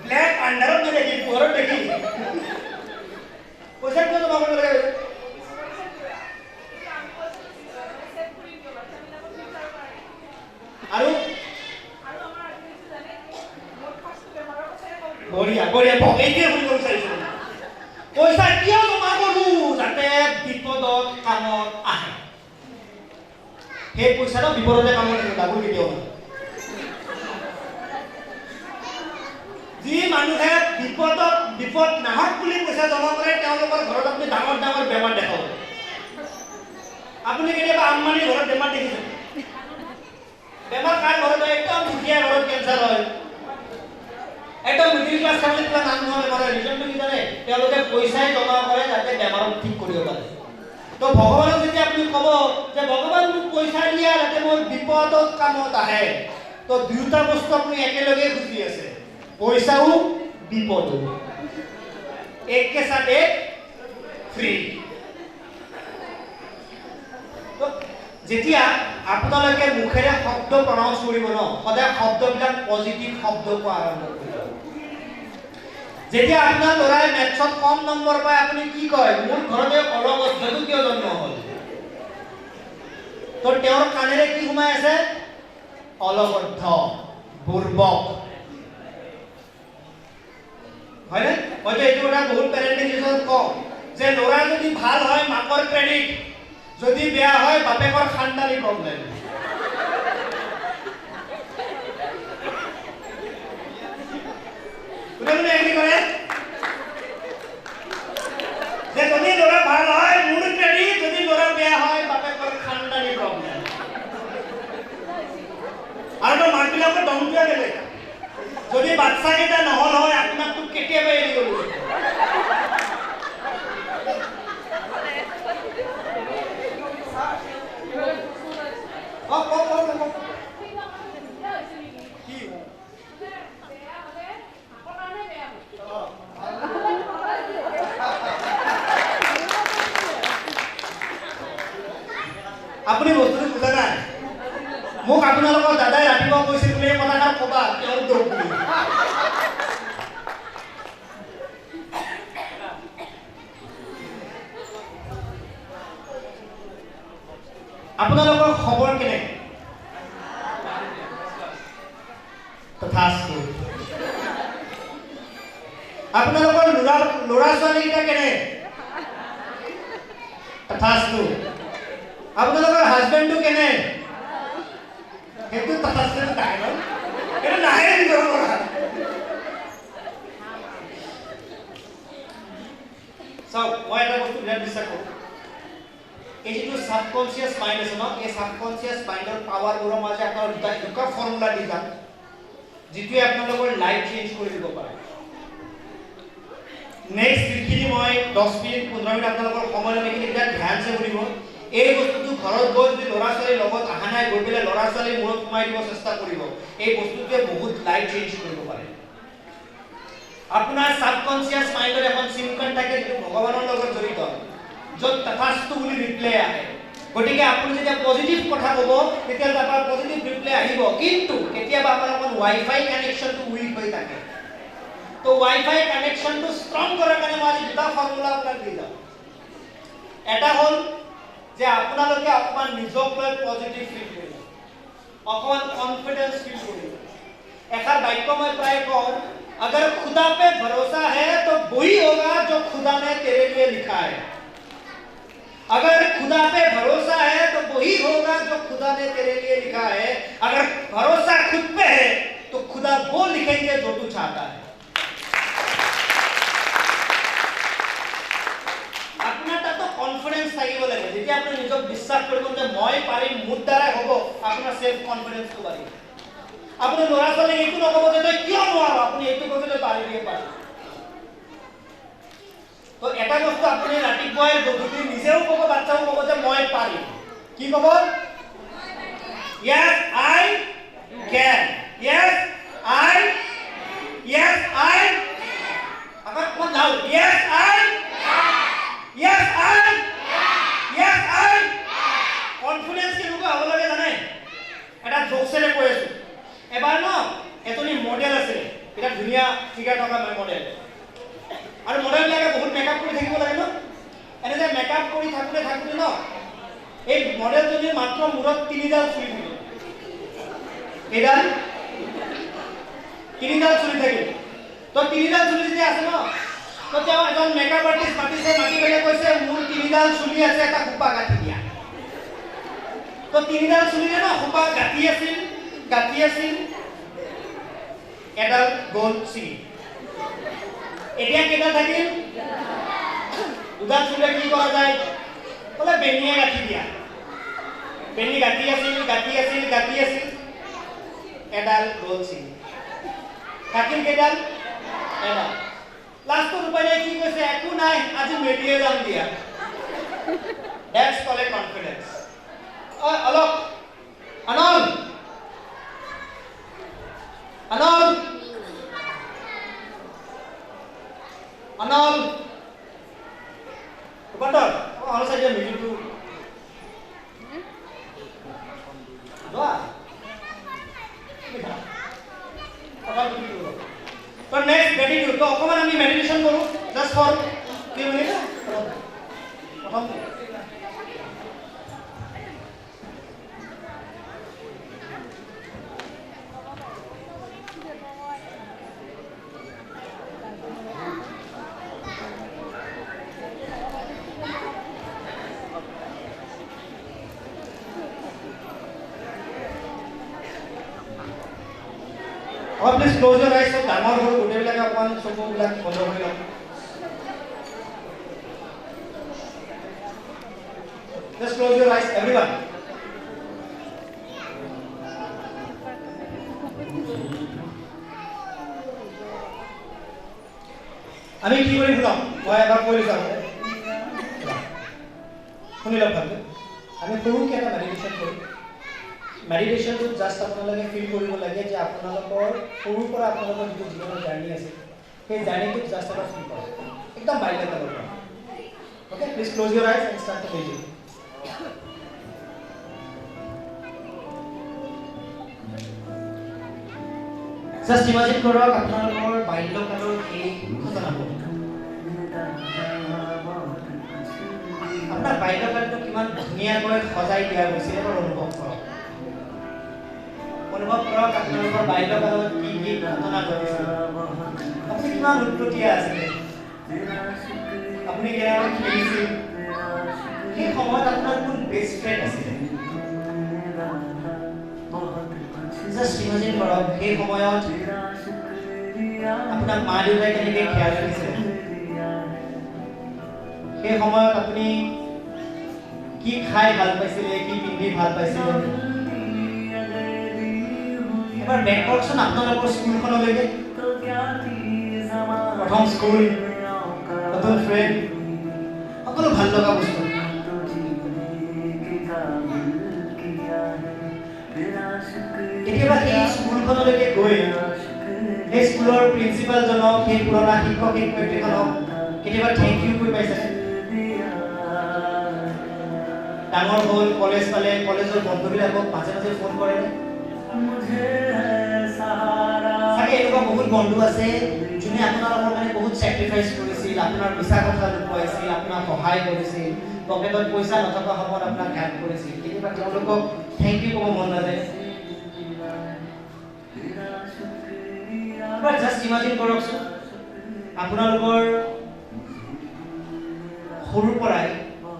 ব্লেক আন্ধাৰত নেদেখি, পোহৰত দেখি। পইচা কিয় জমা কৰিব লাগে বাইদেউ? আৰু বঢ়িয়া বঢ়িয়া, এইটোৱে সুধিব বিচাৰিছোঁ। পইচা কিয় জমা কৰোঁ? যাতে বিপদত কামত আহে। সেই পইচাটো বিপদতে কামত আহিব, ডাবুল কেতিয়াও নহয়। যি মানুহে বিপদত বিপদ নাহক বুলি পইচা জমা কৰে, তেওঁলোকৰ ঘৰত আপুনি ডাঙৰ ডাঙৰ বেমাৰ দেখাব। আপুনি কেতিয়াবা আম্বানীৰ ঘৰত বেমাৰ দেখিছে? বেমাৰ কাৰ ঘৰত হয়? একদম দুখীয়া ঘৰত কেঞ্চাৰ হয়, একদম মিডিল ক্লাছ ফেমিলিত কিবা নাম নোহোৱা বেমাৰ হয়। ৰিজনটো কি জানে? তেওঁলোকে পইচাই জমা কৰে যাতে বেমাৰক ঠিক কৰিব পাৰে। তো ভগৱানক যেতিয়া আপুনি ক'ব যে ভগৱান মোক পইচা দিয়া যাতে মোৰ বিপদত কামত আহে, তো দুয়োটা বস্তু আপুনি একেলগে খুজি আছে, পইচাও বিপদো, এক কে সাথ এক ফ্ৰী। তো যেতিয়া আপোনালোকে মুখেৰে শব্দ প্ৰনাউন্স কৰিব ন, সদায় শব্দবিলাক পজিটিভ শব্দ কোৱা আৰম্ভ কৰিব। যেতিয়া আপোনাৰ ল'ৰাই মেথছত কম নম্বৰ পায়, আপুনি কি কয়? মোৰ ঘৰতে অলগদ্ধটো কিয় জন্ম হ'ল? তো তেওঁৰ কাণেৰে কি সোমাই আছে? অলগদ্ধ, বুৰ্বক, হয়নে? মইতো এইটো কথা বহুত পেৰেণ্টিং কওঁ যে ল'ৰা যদি ভাল হয় মাকৰ ক্ৰেডিট, যদি বেয়া হয় বাপেকৰ খানদানী প্ৰব্লেম। কোনে কোনে এগ্ৰি কৰে যে যদি ল'ৰা ভাল হয় মোৰ ক্ৰেডিট, যদি ল'ৰা বেয়া হয় বাপেকৰ খানদানী প্ৰব্লেম? আৰু তো মাকবিলাকৰ দমটোৱে বেলেগ। যদি বাচ্চাকেইটা নহল হয় আপোনাকতো কেতিয়াবাই এৰি গ'ল। কি আপুনি বস্তুটো বুজা নাই? মোক আপোনালোকৰ দাদাই ৰাতিপুৱা কৈছিল বুলি এই কথাষাৰ ক'বা, তেওঁৰ দোষ বুলি। আপোনালোকৰ খবৰ কেনে? তথাস্তু। আপোনালোকৰ ল'ৰা ছোৱালীকেইটা কেনে? তথাস্তু। আপোনালোকৰ হাজবেণ্ডটো কেনে? সেইটো তথাস্তু নাহে ন, সেইটো নাহে ভিতৰৰ পৰা। চাওক, মই এটা বস্তু বিৰাট বিশ্বাস কৰোঁ, এই যিটো ছাবকনচিয়াছ মাইণ্ড আছে ন, এই ছাবকনচিয়াছ মাইণ্ডৰ পাৱাৰবোৰৰ মাজে আপোনাৰ দুটা এনেকুৱা ফৰ্মুলা দি যাম যিটোৱে আপোনালোকৰ লাইফ চেঞ্জ কৰি দিব পাৰে। নেক্সট যিখিনি মই 10 মিনিট 15 মিনিট আপোনালোকৰ সময় ল'ম, এইখিনি বিৰাট ধ্যানছে শুনিব। এই বস্তুটো ঘৰত গৈ যদি ল'ৰা ছোৱালীৰ লগত অহা নাই, গৈ পেলাই ল'ৰা ছোৱালীৰ মূৰত সোমাই দিব চেষ্টা কৰিব। এই বস্তুটোৱে বহুত লাইফ চেঞ্জ কৰিব পাৰে। আপোনাৰ ছাবকনচিয়াছ মাইণ্ডত এখন চিম কাৰ্ড থাকে যিটো ভগৱানৰ লগত জড়িত, য'ত তথাস্তু বুলি ৰিপ্লাই আহে। গতিকে আপুনি যেতিয়া পজিটিভ কথা ক'ব তেতিয়া তাৰ পৰা পজিটিভ ৰিপ্লাই আহিব। কিন্তু কেতিয়াবা আমাৰ অকণ ৱাইফাই কানেকশ্যনটো উইক হৈ থাকে। তো ৱাইফাই কানেকশ্যনটো ষ্ট্ৰং কৰাৰ কাৰণে মই আজি দুটা ফৰ্মুলা আপোনাক দি যাম। এটা হ'ল যে আপোনালোকে অকণমান নিজক লৈ পজিটিভ ফিল কৰিব, অকণমান কনফিডেন্স ফিল কৰিব। এষাৰ বাক্য মই প্ৰায় কওঁ, अगर खुदा पे भरोसा है तो वही होगा जो खुदा ने तेरे लिए लिखा है। अगर खुदा पे भरोसा है तो वही होगा जो खुदा ने तेरे लिए लिखा है। अगर भरोसा खुद पे है तो खुदा वो लिखेंगे जो तू चाहता है। আপোনাৰ তাতো কনফিডেন্স থাকিব লাগে। যেতিয়া আপুনি নিজক বিশ্বাস কৰিব যে মই পাৰিম, মোৰ দ্বাৰাই হ'ব, আপোনাৰ চেল্ফ কনফিডেন্সটো বাঢ়িব। আপুনি ল'ৰা ছোৱালীক এইটো নক'ব যে তই কিয় নোৱাৰ, আপুনি এইটো ক'ব যে পাৰিবিয়ে পাৰিবি। তো এটা বস্তু আপুনি ৰাতিপুৱাই গধূলি নিজেও ক'ব, বাচ্চাও ক'ব যে মই পাৰিম। কি ক'ব? Yes, I can. Yes, I. Yes, I. আকৌ অকণমান loud. Yes, I. Yes, I. Yes, I. Confidence কেনেকুৱা হ'ব লাগে জানে? এটা জোকছেৰে কৈ আছোঁ। এবাৰ ন এজনী মডেল আছিলে, বিৰাট ধুনীয়া ফিগাৰ থকা মডেল। আৰু মডেলবিলাকে বহুত মেকআপ কৰি থাকিব লাগে ন। এনে যে মেকআপ কৰি থাকোঁতে থাকোঁতে ন এই মডেলজনীৰ মাত্ৰ মূৰত 3ডাল চুলি থাকিল। কেইডাল? 3ডাল চুলি থাকিল। তো 3ডাল চুলি যেতিয়া আছে ন, তো তেওঁ এজন মেকআপ আৰ্টিষ্ট মাতিছে, মাতি পেলাই কৈছে মোৰ 3ডাল চুলি আছে, এটা খোপা গাঁঠি দিয়া। তো 3ডাল চুলিৰে ন খোপা গাঁঠি আছিল, গাঁঠি আছিল, এডাল গ'ল ছিঙি। এতিয়া কেইডাল থাকিল? দুডাল চুলিৰে কি কৰা যায়? বোলে বেনিয়ে গাঁঠি দিয়া। বেনি গাঁঠি আছিল, গাঁঠি আছিল, গাঁঠি আছিল, এডাল গ'ল ছিঙি। থাকিল কেইডাল? এডাল। লাষ্টত উপায় নাই, কি কৈছে, একো নাই, আজি মেলিয়ে যাম দিয়া। That's called a confidence. অলপ আনল আনল আনল ৰূপান্তৰ অলপ চাই দিয়া মিউজিকটো যোৱা। তো নেক্সট গ্ৰেটিটিউড। তো অকণমান আমি মেডিটেশ্যন কৰোঁ জাষ্ট ফৰ 3 মিনিট। প্ৰথম প্লিজ ক্ল'জ your eyes. চব ডাঙৰ সৰু গোটেইবিলাকে অকণমান চকুবিলাক বন্ধ কৰি লওক। Just close your eyes, everyone. আমি কি কৰিম শুনক, মই এবাৰ কৈ দিছোঁ আগতে, শুনি লওক ভালকৈ। আমি সৰুকৈ এটা মেডিটেশ্যন কৰিম। মেডিটেশ্যনটোত জাষ্ট আপোনালোকে ফিল কৰিব লাগে যে আপোনালোকৰ সৰুৰ পৰা আপোনালোকৰ যিটো জীৱনৰ জাৰ্ণি আছে, সেই জাৰ্ণিটোক জাষ্ট এবাৰ ফিল কৰক, একদম বাল্যকালৰ পৰা। Okay, please close your eyes and start the music. Just imagine কৰক আপোনালোকৰ বাল্যকালৰ সেই ঘটনাবোৰ। আপোনাৰ বাল্যকালটো কিমান ধুনীয়াকৈ সজাই দিয়া গৈছিল এবাৰ অনুভৱ কৰক। অনুভৱ কৰক আপোনালোকৰ বাল্যকালত কি কি ঘটনা ঘটিছিল, আপুনি কিমান উৎপতীয়া আছিলে, আপুনি কেনেকৈ খেলিছিল, সেই সময়ত আপোনাৰ কোন বেষ্ট ফ্ৰেণ্ড আছিলে। জাষ্ট ইমাজিন কৰক সেই সময়ত আপোনাক মা দেউতাই কেনেকৈ খেয়াল ৰাখিছিলে। সেই সময়ত আপুনি কি খাই ভাল পাইছিলে, কি পিন্ধি ভাল পাইছিলে? এবাৰ বেক কৰকচোন আপোনালোকৰ স্কুলখনলৈকে। প্ৰথম স্কুল, নতুন ফ্ৰেণ্ড, সকলো ভাল লগা বস্তু। কেতিয়াবা সেই স্কুলখনলৈকে গৈ সেই স্কুলৰ প্ৰিন্সিপালজনক, সেই পুৰণা শিক্ষক শিক্ষয়িত্ৰীখনক কেতিয়াবা thank U কৈ পাইছেনে? ডাঙৰ হ'ল, কলেজ পালে, কলেজৰ বন্ধুবিলাকক মাজে মাজে ফোন কৰেনে? চাগে এনেকুৱা বহুত বন্ধু আছে যোনে আপোনালোকৰ কাৰণে বহুত চেক্ৰিফাইচ কৰিছিল, আপোনাৰ মিছা কথা লুকুৱাইছিল, আপোনাক সহায় কৰিছিল, পকেটত পইচা নথকা সময়ত আপোনাক হেল্প কৰিছিল। কেতিয়াবা তেওঁলোকক thank U ক'ব মন নাযায়? এবাৰ জাষ্ট ইমাজিন কৰকচোন, আপোনালোকৰ সৰুৰ পৰাই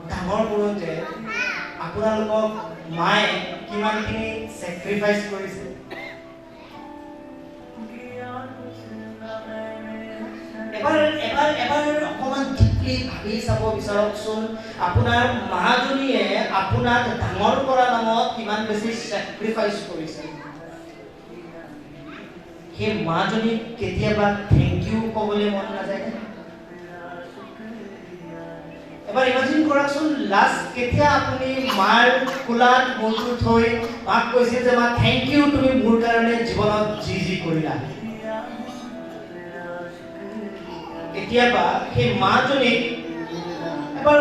ডাঙৰ কৰোঁতে আপোনালোকক মায়ে কিমানখিনি চেক্ৰিফাইচ কৰিছে। এবাৰ এবাৰ এবাৰ অকণমান ডিপলি ভাবি চাব বিচাৰকচোন, আপোনাৰ মাজনীয়ে আপোনাক ডাঙৰ কৰা নামত কিমান বেছি চেক্ৰিফাইচ কৰিছে। সেই মাজনীক কেতিয়াবা thank U ক'বলৈ মন নাযায়নে? এবাৰ ইমাজিন কৰকচোন, লাষ্ট কেতিয়া আপুনি মাৰ কোলাত মূৰটো থৈ মাক কৈছিল যে মা thank U, তুমি মোৰ কাৰণে জীৱনত যি যি কৰিলা। কেতিয়াবা সেই মাজনীক এবাৰ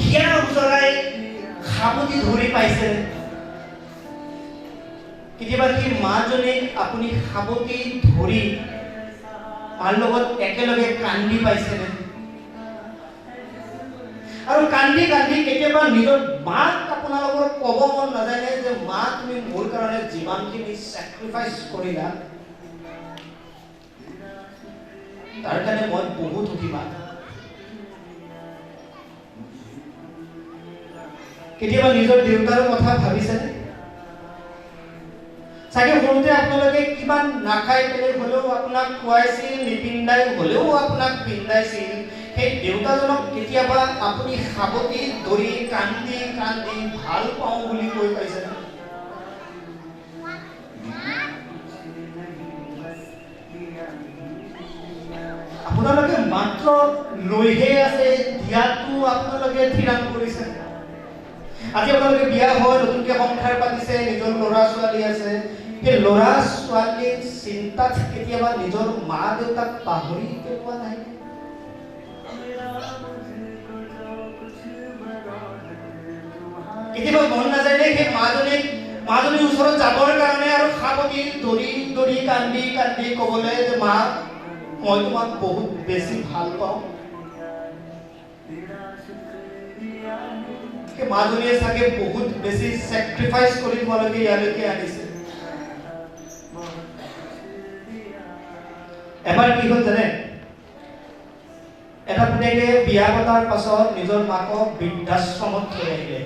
হিয়া উজৰাই সাৱটি ধৰি পাইছেনে? কেতিয়াবা সেই মাজনীক আপুনি সাৱটি ধৰি মাৰ লগত একেলগে কান্দি পাইছেনে? আৰু কান্দি কান্দি কেতিয়াবা নিজৰ মাক আপোনালোকৰ ক'ব মন নাযায়নে যে মা তুমি মোৰ কাৰণে যিমানখিনি চেক্ৰিফাইচ কৰিলা তাৰ কাৰণে মই বহুত সুখী মা। কেতিয়াবা নিজৰ দেউতাৰ কথা ভাবিছেনে? চাগে সৰুতে আপোনালোকে কিমান নাখাই পেলাই হ'লেও আপোনাক খুৱাইছিল, নিপিন্ধাই হ'লেও আপোনাক পিন্ধাইছিল। সেই দেউতাজনক কেতিয়াবা আপুনি সাৱটি ধৰি কান্দি কান্দি ভাল পাওঁ বুলি কৈ পাইছেনে? আপোনালোকে মাত্ৰ লৈহে আছে, দিয়াটো আপোনালোকে থিৰাং কৰিছে। আজি আপোনালোকে বিয়া হৈ নতুনকৈ সংসাৰ পাতিছে, নিজৰ ল'ৰা ছোৱালী আছে। সেই ল'ৰা ছোৱালীৰ চিন্তাত কেতিয়াবা নিজৰ মা দেউতাক পাহৰি পেলোৱা নাই? কেতিয়াবা মন নাযায়নে সেই মাজনীৰ ওচৰত যাবৰ কাৰণে আৰু সাৱটি ধৰি ধৰি কান্দি কান্দি ক'বলৈ যে মা মই তোমাক বহুত বেছি ভাল পাওঁ? সেই মাজনীয়ে চাগে বহুত বেছি চেক্ৰিফাইচ কৰি তোমালোকে ইয়ালৈকে আনিছে। এবাৰ কি হ'ল জানে, এটা পুতেকে বিয়া পতাৰ পাছত নিজৰ মাকক বৃদ্ধাশ্ৰমত থৈ আহিলে।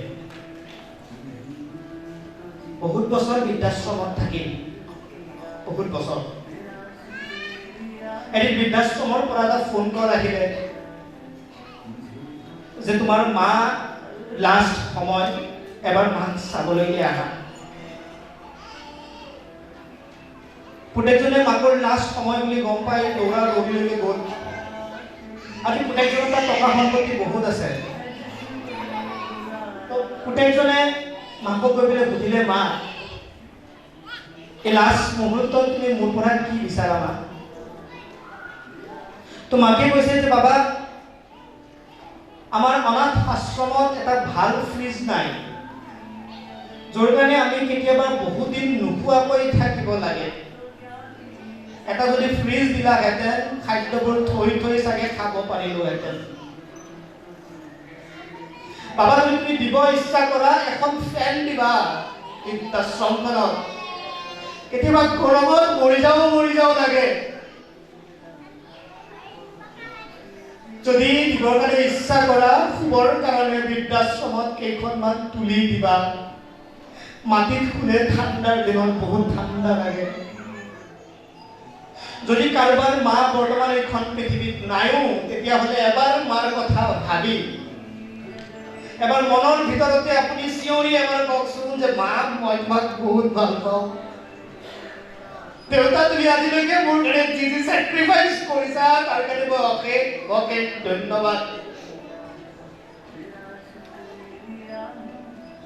বহুত বছৰ বৃদ্ধাশ্ৰমত থাকিল, বহুত বছৰ। এদিন বৃদ্ধাশ্ৰমৰ পৰা এটা ফোন কল আহিলে যে তোমাৰ মা লাষ্ট সময়, এবাৰ মাক চাবলৈকে আহা। পুতেকজনে মাকৰ লাষ্ট সময় বুলি গম পাই দৌৰা দৌৰিলৈকে গ'ল। আজি পুতেকজনৰ তাত টকা সম্পত্তি বহুত আছে। পুতেকজনে মাকক গৈ পেলাই সুধিলে, মা এই লাষ্ট মুহূৰ্তত তুমি মোৰ পৰা কি বিচাৰা মা? তো মাকে কৈছে যে বাবা, আমাৰ অনাথ আশ্ৰমত এটা ভাল ফ্ৰিজ নাই, য'ৰ কাৰণে আমি কেতিয়াবা বহুদিন নোখোৱাকৈ থাকিব লাগে। এটা যদি ফ্ৰিজ দিলাহেঁতেন খাদ্যবোৰ থৈ থৈ চাগে খাব পাৰিলোহেঁতেন। বাবা যদি তুমি দিব ইচ্ছা কৰা এখন ফেন দিবা বৃদ্ধাশ্ৰমখনত, কেতিয়াবা গৰমত মৰি যাওঁ মৰি যাওঁ লাগে। যদি দিবৰ কাৰণে ইচ্ছা কৰা শুবৰ কাৰণে বৃদ্ধাশ্ৰমত কেইখনমান তুলি দিবা। মাটিত শুলে ঠাণ্ডাৰ দিনত বহুত ঠাণ্ডা লাগে। যদি কাৰোবাৰ মা বৰ্তমান এইখন পৃথিৱীত নাইও, তেতিয়াহ'লে এবাৰ মাৰ কথা ভাবি এবাৰ মনৰ ভিতৰতে আপুনি চিঞৰি এবাৰ কওকচোন যে মা, মই তোমাক বহুত ভাল পাওঁ। দেউতা, তুমি আজিলৈকে মোৰ কাৰণে যি যি চেক্ৰিফাইচ কৰিছা তাৰ কাৰণে মই অশেষ অশেষ ধন্যবাদ।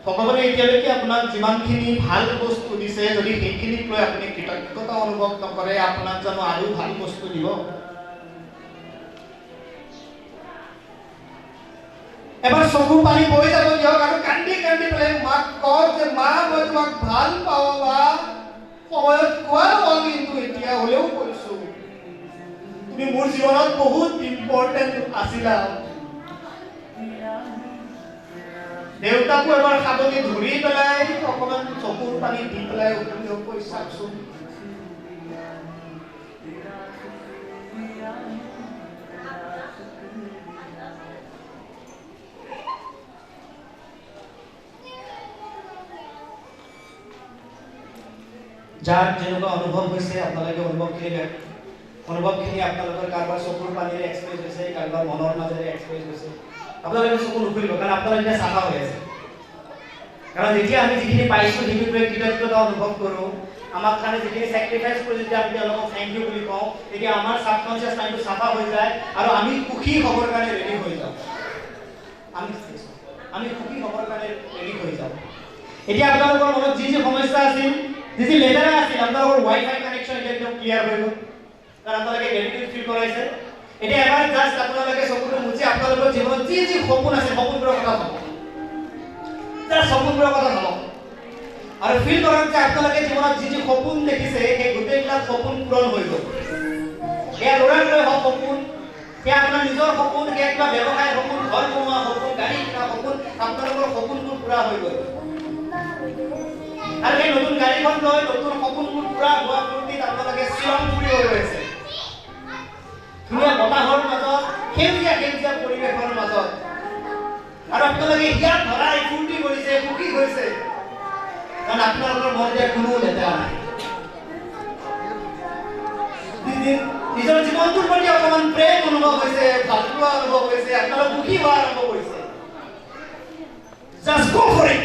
ভগৱানে এতিয়ালৈকে আপোনাক যিমানখিনি ভাল বস্তু দিছে, যদি সেইখিনিক লৈ আপুনি কৃতজ্ঞতা অনুভৱ নকৰে, আপোনাক জানো আৰু ভাল বস্তু দিব? এবাৰ চকু পানী বৈ যাব দিয়ক আৰু কান্দি কান্দি পেলাই মাক কওক যে মা, মই তোমাক ভাল পাওঁ। বা সময়ত কোৱা নহ'ল, কিন্তু এতিয়া হ'লেও কৈছো, তুমি মোৰ জীৱনত বহুত ইম্পৰ্টেণ্ট আছিলা। দেউতাকো এবাৰ সাৱটি ধৰি পেলাই অকণমান চকুৰ পানী দি পেলাই কৈ চাওকচোন। যাৰ যেনেকুৱা অনুভৱ হৈছে, আপোনালোকে অনুভৱখিনি আপোনালোকৰ কাৰোবাৰ চকুৰ পানীৰে এক্সপ্ৰেছ হৈছে, কাৰোবাৰ মনৰ মাজেৰে এক্সপ্ৰেছ হৈছে। আপোনালোকে চকু নুখুলিব, কাৰণ আপোনালোকে এতিয়া চাফা হৈ আছে। কাৰণ যেতিয়া আমি যিখিনি পাইছোঁ সেইটোক লৈ কৃতজ্ঞতা অনুভৱ কৰোঁ, আমাক কাৰণে যিখিনি চেক্ৰিফাইচ কৰি যেতিয়া আমি তেওঁলোকক thank U বুলি কওঁ, তেতিয়া আমাৰ ছাবকনচিয়াছ মাইণ্ডটো চাফা হৈ যায় আৰু আমি সুখী হ'বৰ কাৰণে ৰেডি হৈ যাওঁ। আমি সুখী হ'বৰ কাৰণে ৰেডি হৈ যাওঁ। এতিয়া আপোনালোকৰ মনত যি যি সমস্যা আছিল, যি যি লেতেৰা আছিল, আপোনালোকৰ ৱাই ফাই কানেকশ্যন এতিয়া একদম ক্লিয়াৰ হৈ গ'ল, কাৰণ আপোনালোকে গ্ৰেটিটিউড ফিল কৰাইছে। এতিয়া এবাৰ জাষ্ট আপোনালোকে চকুটো মুচি আপোনালোকৰ জীৱনত যি যি সপোন আছে সপোনবোৰৰ কথা ভাবক, জাষ্ট সপোনবোৰৰ কথা ভাবক আৰু ফিল কৰক যে আপোনালোকে জীৱনত যি যি সপোন দেখিছে সেই গোটেইবিলাক সপোন পূৰণ হৈ গ'ল। সেয়া ল'ৰাক লৈ হওক সপোন, সেয়া আপোনাৰ নিজৰ সপোন, সেয়া কিবা ব্যৱসায়ৰ সপোন, ঘৰ বনোৱা সপোন, গাড়ী কিনা সপোন, আপোনালোকৰ সপোনবোৰ পূৰা হৈ গ'ল। আৰু সেই নতুন গাড়ীখন লৈ নতুন সপোনবোৰ পূৰা হোৱা ফূৰ্তিত আপোনালোকে শ্বিলং ফুৰিব গৈ আছে, ধুনীয়া বতাহৰ মাজত, সেউজীয়া সেউজীয়া পৰিৱেশৰ মাজত, আৰু আপোনালোকে হিয়াত ভৰাই ফূৰ্তি কৰিছে, সুখী হৈছে, কাৰণ আপোনালোকৰ মনত এতিয়া কোনো লেতেৰা নাই। নিজৰ জীৱনটোৰ প্ৰতি অকণমান প্ৰেম অনুভৱ হৈছে, ভালপোৱা অনুভৱ হৈছে, আপোনালোক সুখী হোৱা আৰম্ভ কৰিছে। Just go for it.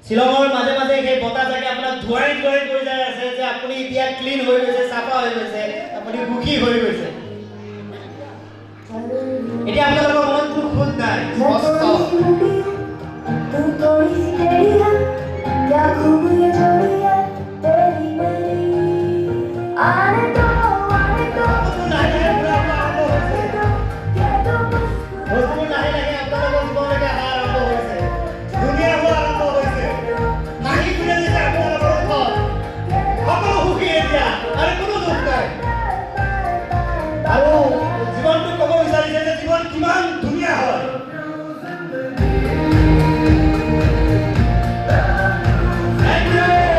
শ্বিলঙৰ মাজে মাজে সেই বতাহ জাকে আপোনাক ধুৱাই ধুৱাই কৰি যাই আছে যে আপুনি এতিয়া ক্লিন হৈ গৈছে, চাফা হৈ গৈছে, আপুনি সুখী হৈ গৈছে। এতিয়া আপোনালোকৰ মনত কোনো খুঁত নাই, স্পষ্ট।